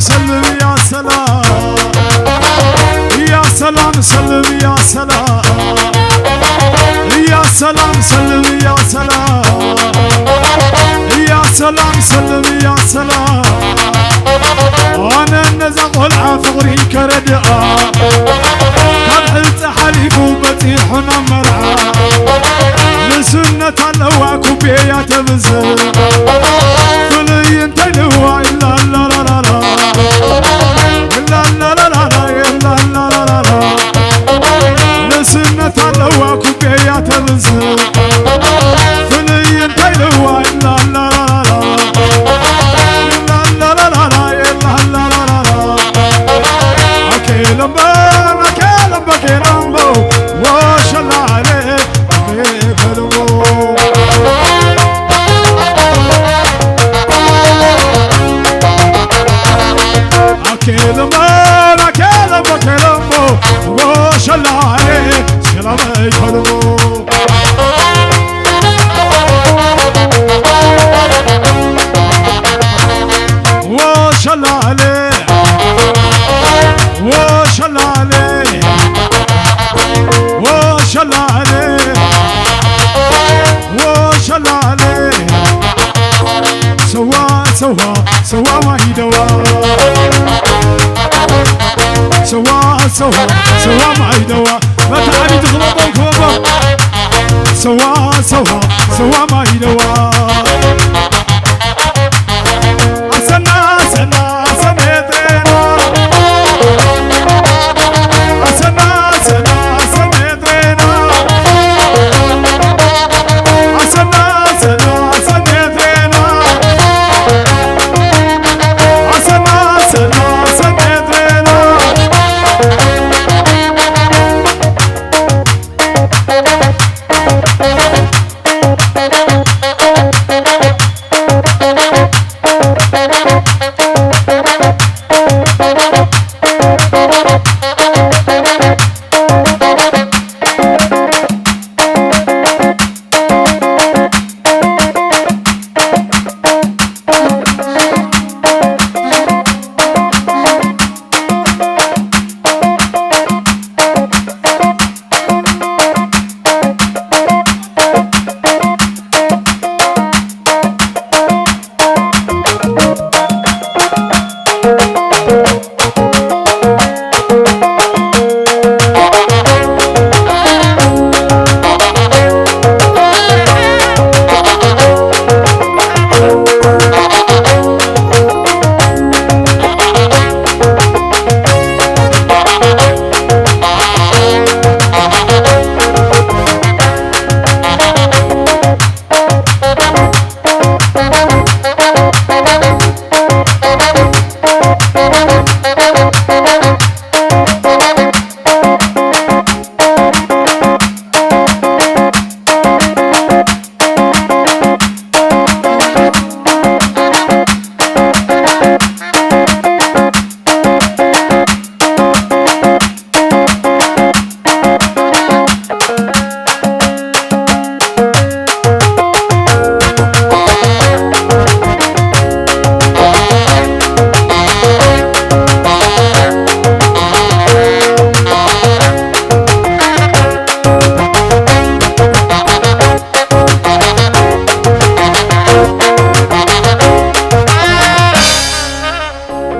ሰልም ያ ሰላም፣ ያ ሰላም ሰልም ያ ሰላም፣ ያ ሰላም ሰልም ያ ሰላም፣ ያ ሰላም ሰልም ያ ሰላም። ኣነ ነዛ ቆልዓ ፍቕሪ ከረድኣ ካብ ሕልቲ ሓሊፉ በፂሑ ናብ መርዓ ንስነት ኣለዋ ኩቤያ ተብዝሕ ፍልይ እንታይ ልዋ ኢላላላላላ ኢላላላላ ኢላላላላ ንስነት ኣለዋ ኩቤያ ተብዝሕ ፍልይ እንታይ ልዋ ኢላላላላ ኢላላላላ ኢላላላላ ኣኬለምበ ኣኬለምበ ኬለምበ ወሸላለ ኣኬለምበ ኣኬለምበ ኣኬለምበ ኬለምበ ወሸላለ ሸላለ ሸለሞ ወሸላለ ወሸላለ ወሸላለ ወሸላለ ሰዋ ሰዋ ሰዋ ማይደዋ ሰዋ ሰዋ ሰዋ ማይደዋ በታ ዓቢት ክበቦም ክበቦም ሰዋ ሰዋ ሰዋ ማይደዋ ኣሰና ኣሰና ኣሰና የጥሬና ኣሰና ኣሰና ኣሰና የጥሬና ኣሰና ኣሰና ኣሰና የጥሬና ኣሰና ኣሰና ኣሰና የጥሬና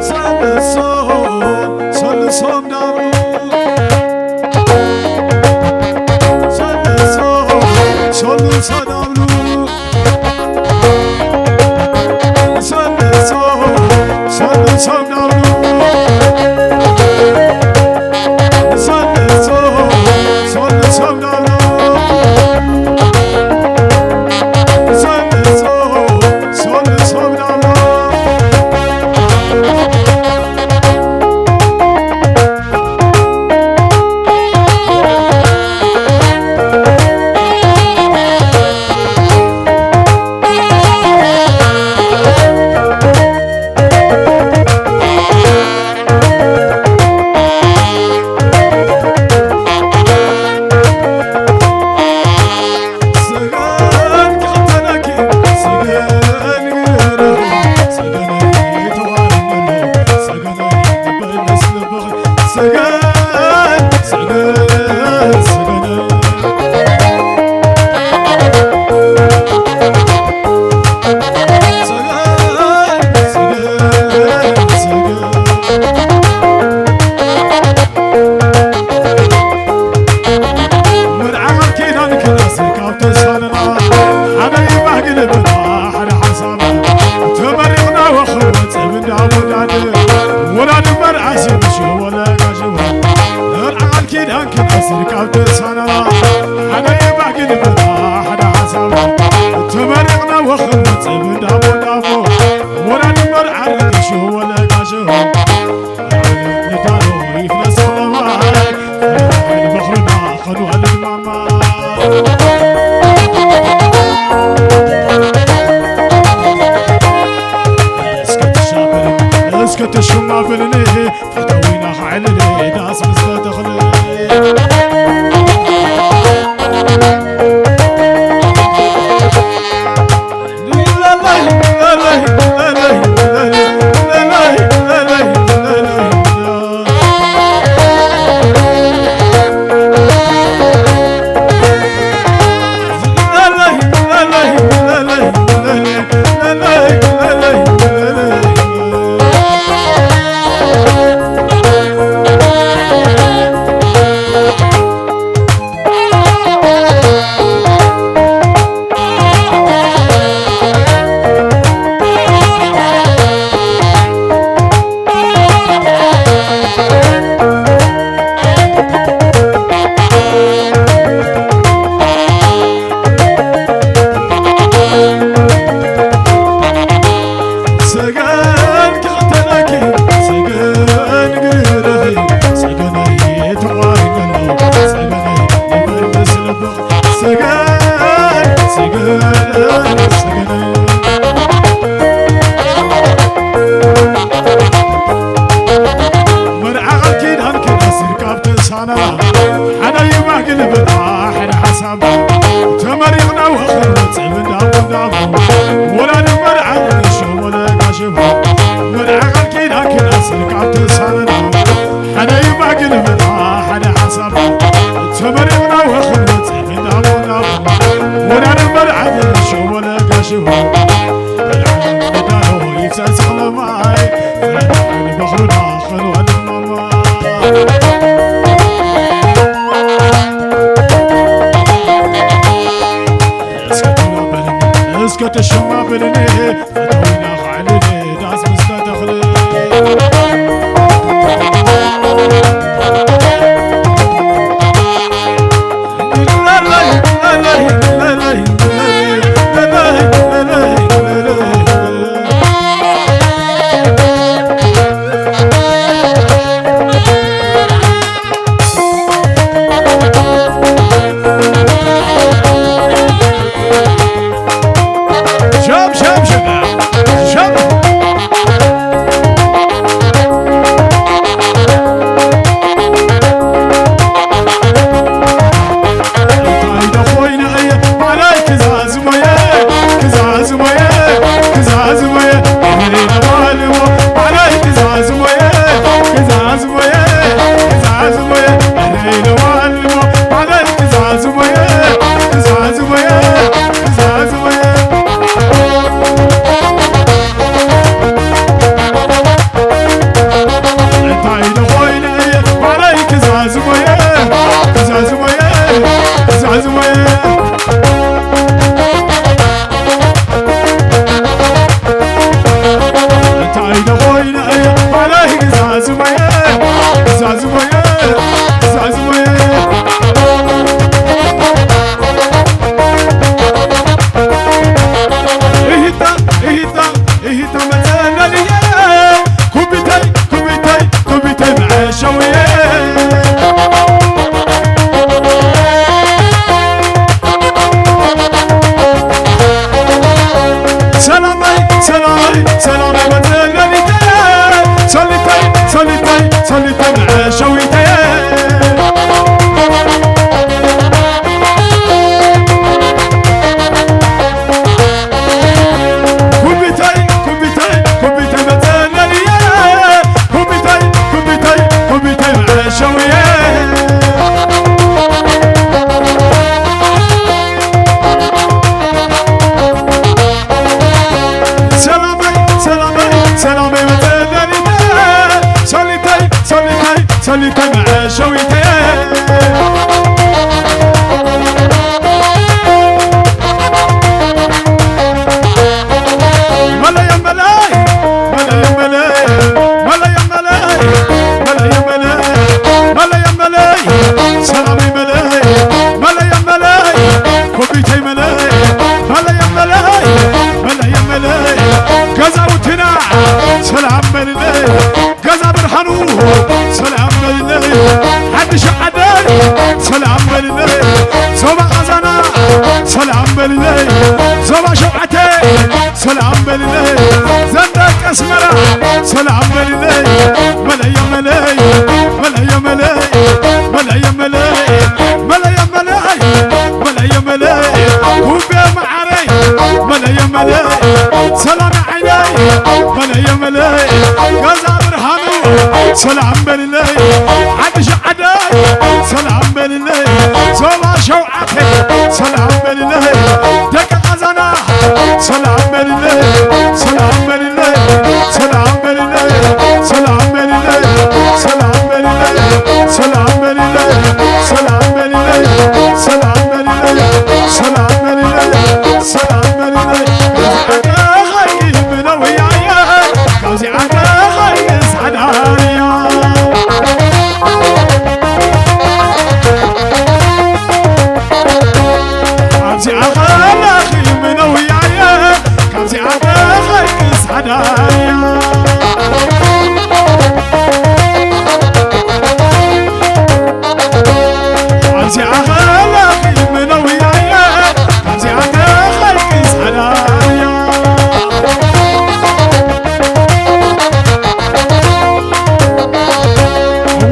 ሰልሶም ሰልሶም ዳብሉ ሰልሶም ሰልሶ ዳብሉ ሰልሶም ሰልሶም ዳብሉ ሰልሶም ሰልሶም ዳብሉ ሰልሶም ሰልሶም ዳብሉ ድንበር ዓሲቡ ሽወለ ጋሽቦ፣ መርዓ ቃል ኪዳን ክነስር ካብ ተሳነባ፣ ሓደ የባግን ብታ ሓደ ሓሳብ፣ ተመሪቕና ወኽር ንጽብ እንዳቦ እንዳቦ፣ ወራ ድንበር ዓርቂ ሽወለ ጋሽቦ፣ ንዳሎ ይፍለስ ለማይ፣ ፍርሕን በኽርና ኸንወልድ ማማ። እስከ ትሻበል፣ እስከ ትሽማብልኒ፣ ፈተዊና ኸዕልል ዳስ ምስ ተተኽለ። ሰገን ክኽተለኪ፣ ሰገን ግርኺ፣ ሰገነይ ተዋይነሉ፣ ሰገነይ ይመልስ ልብኺ፣ ሰገን፣ ሰገን፣ ሰገነይ። መርዓ ቃል ኪዳን ክነስር ካብ ተሳነባ፣ ሓደ ይባግል ብታ ሓደ ሓሳብ፣ ተመሪቕና ወኽር ጽብ እንዳቡ እንዳቡ፣ ወላዲ መርዓ ንሸወለ ጋሽባ፣ መርዓ ቃል ኪዳን ክነስር ካብ ተሳነባ፣ ሓደ ይባግል ብታ ሓደ ሓሳብ፣ ተመሪቕና ወኽር ጽብ እንዳቡ እንዳቡ፣ ወላዲ መርዓ ንሸወለ ጋሽባ፣ ይፍሰስ ለማይ፣ ፍረዳን በኽሩና ኸንዋል ማማ። እስከ ትማበልኒ፣ እስከ ትሽማበልኒ፣ ፈተዊና ኸዕልኒ፣ ዳስ ምስ ተተኽለ። ሸም፣ ሸም፣ ሸም፣ ሸም። እንታይ ዶ ኮይነ እየ ባዕለይ ክዛዝሞየ፣ ክዛዝሞየ፣ ክዛዝሞየ፣ እህሊ ነባልዎ ባዕለይ ክዛዝሞየ፣ ክዛዝሞየ፣ ክዛዝሞየ፣ እህሊ ነባልዎ ባዕለይ ክዛዝሞየ፣ ክዛዝሞየ፣ ክዛዝሞየ። እንታይ ዶ ኮይነ እየ ባዕለይ ክዛዝሞየ፣ ክዛዝሞየ፣ ክዛዝሞየ። እንታይ ዶ ኮይነ እየ ባዕለይ ክዛዝሞየ፣ ክዛዝሞየ፣ ክዛዝሞየ። እሂታ፣ እሂታ፣ እሂታ መጸለልየ፣ ኩቢተይ፣ ኩቢተይ፣ ኩቢተይ መዐሸውየ። ሰላመይ፣ ሰላመይ፣ ሰላመይ መጸለሊተይ፣ ሰሊተይ፣ ሰሊተይ፣ ሰሊተይ መዐሸዊተይ። ኩቢተይ፣ ኩቢተይ፣ ኩቢተይ መጸለልየ፣ ኩቢተይ፣ ኩቢተይ፣ ኩቢተይ መዐሸውየ። ሰላመይ፣ ሰላመይ፣ ሰላመይ መጸለሊተይ፣ ሰሊተይ፣ ሰሊተይ፣ ሰሊተይ መዐሸዊተይ። መለየ መለይ፣ መለየ መለይ፣ መለየ መለይ፣ ሰላም በልለይ። ዞባ ቃዛና ሰላም በልለይ። ዞባ ሸውዓተ ሰላም በልለይ። ዘንዳቂ ኣስመራ ሰላም በልለይ። መለየ መለይ፣ መለየ መለይ፣ መለየ መለይ፣ መለየ መለይ፣ መለየ መለይ። ኩቤ መዓረይ መለየ መለይ። ሰላም ዓይነይ መለየ መለይ። ገዛ ብርሃኑ ሰላም በልለይ። ዓዲ ሸዓዳይ ሰላም በልለይ። ዞባ ሸውዓተ ሰላም በልለይ። ደቂ ቃዛና ሰላም በልለይ። ሰላም በልለይ። ሰላም በልለይ። ሰላም በልለይ። ሰላም በልለይ። ሰላም በልለይ። ሰላም በልለይ። ሰላም በልለይ። ሰላም በልለይ። ሰላም በልለይ። ካብዚ ዓዲ ኸይድ ብለው ያየ፣ ካብዚ ዓዲ ኸይድ ሳዳርያ። ኣብዚኣ ኸለኺ ምነው ያየ፣ ካብዚኣ ኸለኺ ሳዳርያ። ኣብዚኣ ኸለኺ ምነው ያየ፣ ኣብዚኣ ኸለኺ ሳዳርያ።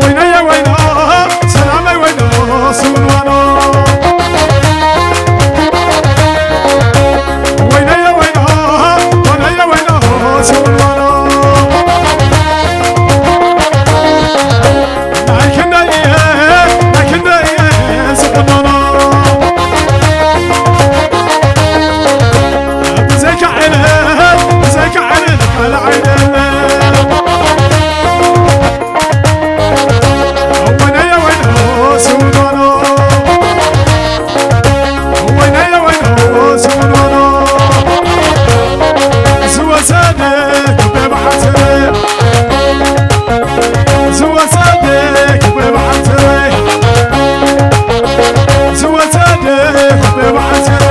ወይነየ ወይኖ፣ ሰላመይ ወይኖ፣ ስውንዋኖ። ወይነየ ወይኖ፣ ወይነየ ወይኖ፣ ስውንዋኖ። ናይ ክንደይ እየ፣ ናይ ክንደይ እየ ዝቕኖኖ። ብዘይካ ዕለት፣ ብዘይካ ዕለት ካልእ ዓይነት። ወይነየ ወይኖ ስውኖኖ፣ ወይነየ ወይኖ ስውኖኖ፣ ዝወሰደ ክበብ ዓስር፣ ዝወሰደ ክበብ ዓስር፣ ዝወሰደ ክበብ ዓስር፣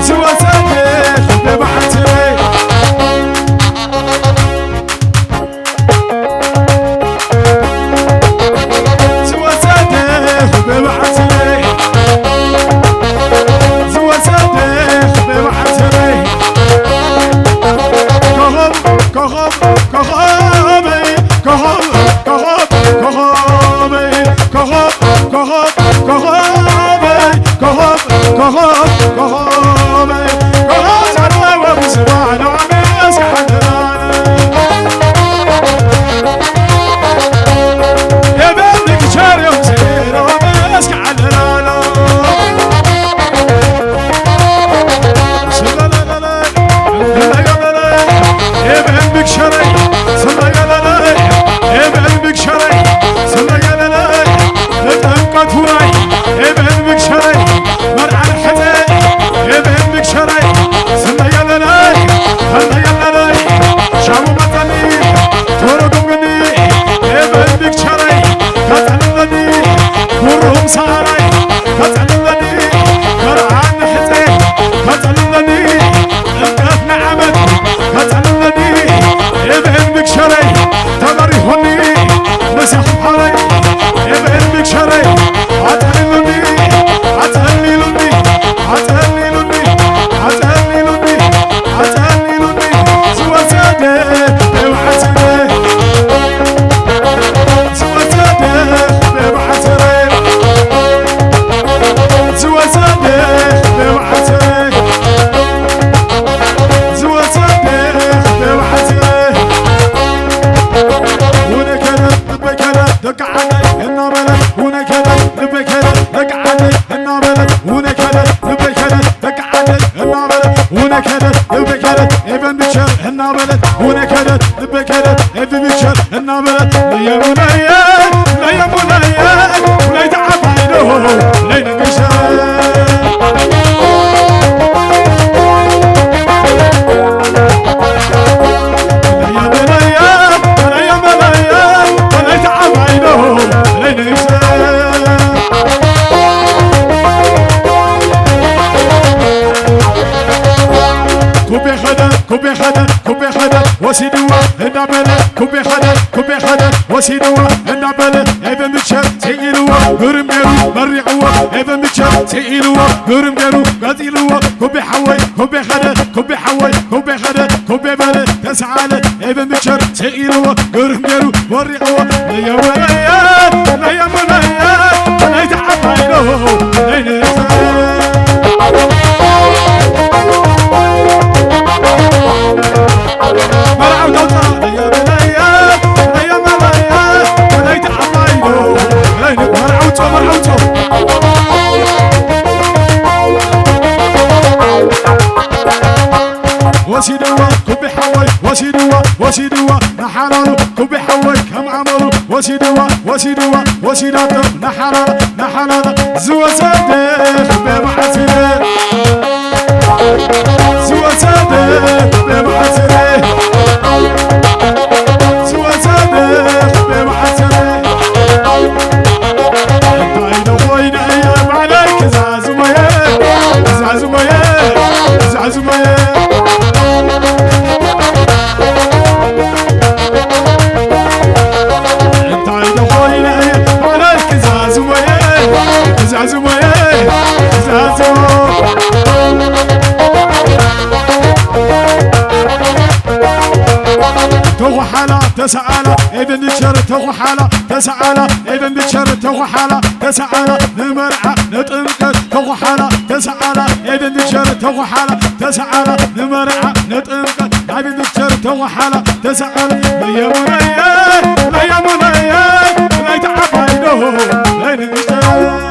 ዝወሰደ ክበብ ዓስር። ዝወሰደ ብብዓትረይ፣ ዝወሰደ ብብዓትረይ። ኮኸብ፣ ኮኸብ፣ ኮኸበይ፣ ኮኸብ፣ ኮኸብ፣ ኮኸበይ፣ ኮኸብ፣ ኮኸብ፣ ኮኸበይ፣ ኮኸብ፣ ኮኸብ፣ ኮኸበይ። ኮኸብ ዘለዎም ዝባኖም እስከ ሓደራነ። ሻቡ መጠኒ ቶሮ ዶንግኒ ኤቨን ቢክቸረይ ከጸልለኒ ጉሩም ሰኣራይ ከጸልለኒ ከርዓን ሕጸ ከጸልለኒ ጥምቀት ንዓመት ከጸልለኒ ኤቨን ቢክቸረይ ተበሪሆኒ ምሳሕ ሓረይ ኤቨን ቢክቸረይ ኣጸልሉኒ ኣጸሊሉኒ ኣጸሊሉኒ ኣጸሊሉኒ ኣጸሊሉኒ ዝወሰደ ብብዓትረ ዝወሰደ ብብዓትረ ዝወሰደ ብብዓትረ ዝወሰደ ብብዓትረ ውነ ከደ ልበይ ከደ ደቂ ዓደይ እናበለ ውነ ከደ ልበይ ከደ ደቂ ዓደይ እናበለ ውነ ከደ ልበይ ከደ ደቂ ዓደይ እናበለ ውነ ከደ ልበይ ከደ ኤቨን ቢክቸር እናበለ ውነ ከደ ልበይ ከደ ኤቨን ቢክቸር እናበለ ለየሙነየ ለየሙነየ ለይተዓባይዶ ለይነገሸ ኩቤ ኸደ ኩቤ ኸደ ኩቤ ኸደ ወሲድዋ እንዳበለ ኩቤ ኸደ ኩቤ ኸደ ወሲድዋ እንዳበለ ኤቨን ቢክቸር ግርም ገይሩ መሪቕዎ ኤቨን ብቸር ስኢልዎ ግርም ገይሩ ቀጺልዎ ኩቤ ሓወይ ኩቤ ኸደ ኩቤ ሓወይ ኩቤ ኸደ ኩቤ በለ ተሰኣለ ኤቨን ብቸር ስኢልዎ ግርም ገይሩ መሪቕዎ ለየመለየ ለየመለየ ለይተዓባይሎ ለይነ መርዓው ተውፅኣ ለየመለየ ለየመለየ ለይተዓባይሎ ለይነ መርዓው ፆ መርዓው ፆ ወሲድዋ ኩቢ ሓወይ ወሲድዋ ወሲድዋ ንሓላሉ ኩቢ ሓወይ ከም ኣመሉ ወሲድዋ ወሲድዋ ወሲዳቶም ንሓላላ ንሓላላ ዝወሰደ ኩቤ መዓስረ ዝወሰደ ኩቤ መዓስረ ዝወሰደ ኩቤ መዓስረ እንታይ ዶ ኮይነ እየ ባዕለይ ክዛዝሞየ ክዛዝሞየ ክዛዝሞየ እንታይ ዶ ኮይነ እየ ባዕለይ ክዛዝሞየ ክዛዝሞየ ክዛዝሞ ተኹሓላ ተሰኣላ ኤቨን ብቸር ተኹሓላ ተሰኣላ ኤቨን ብቸር ተኹሓላ ተሰኣላ ንመርዓ ንጥምቀት ተኹሓላ ተሰኣላ ኤቨን ብቸር ተኹሓላ ተሰኣላ ንመርዓ ንጥምቀት ናይ ብቸር ተኹሓላ ተሰኣላ ለየሙነየ ለየሙነየ ለይተዓባይዶ ለይንብቸር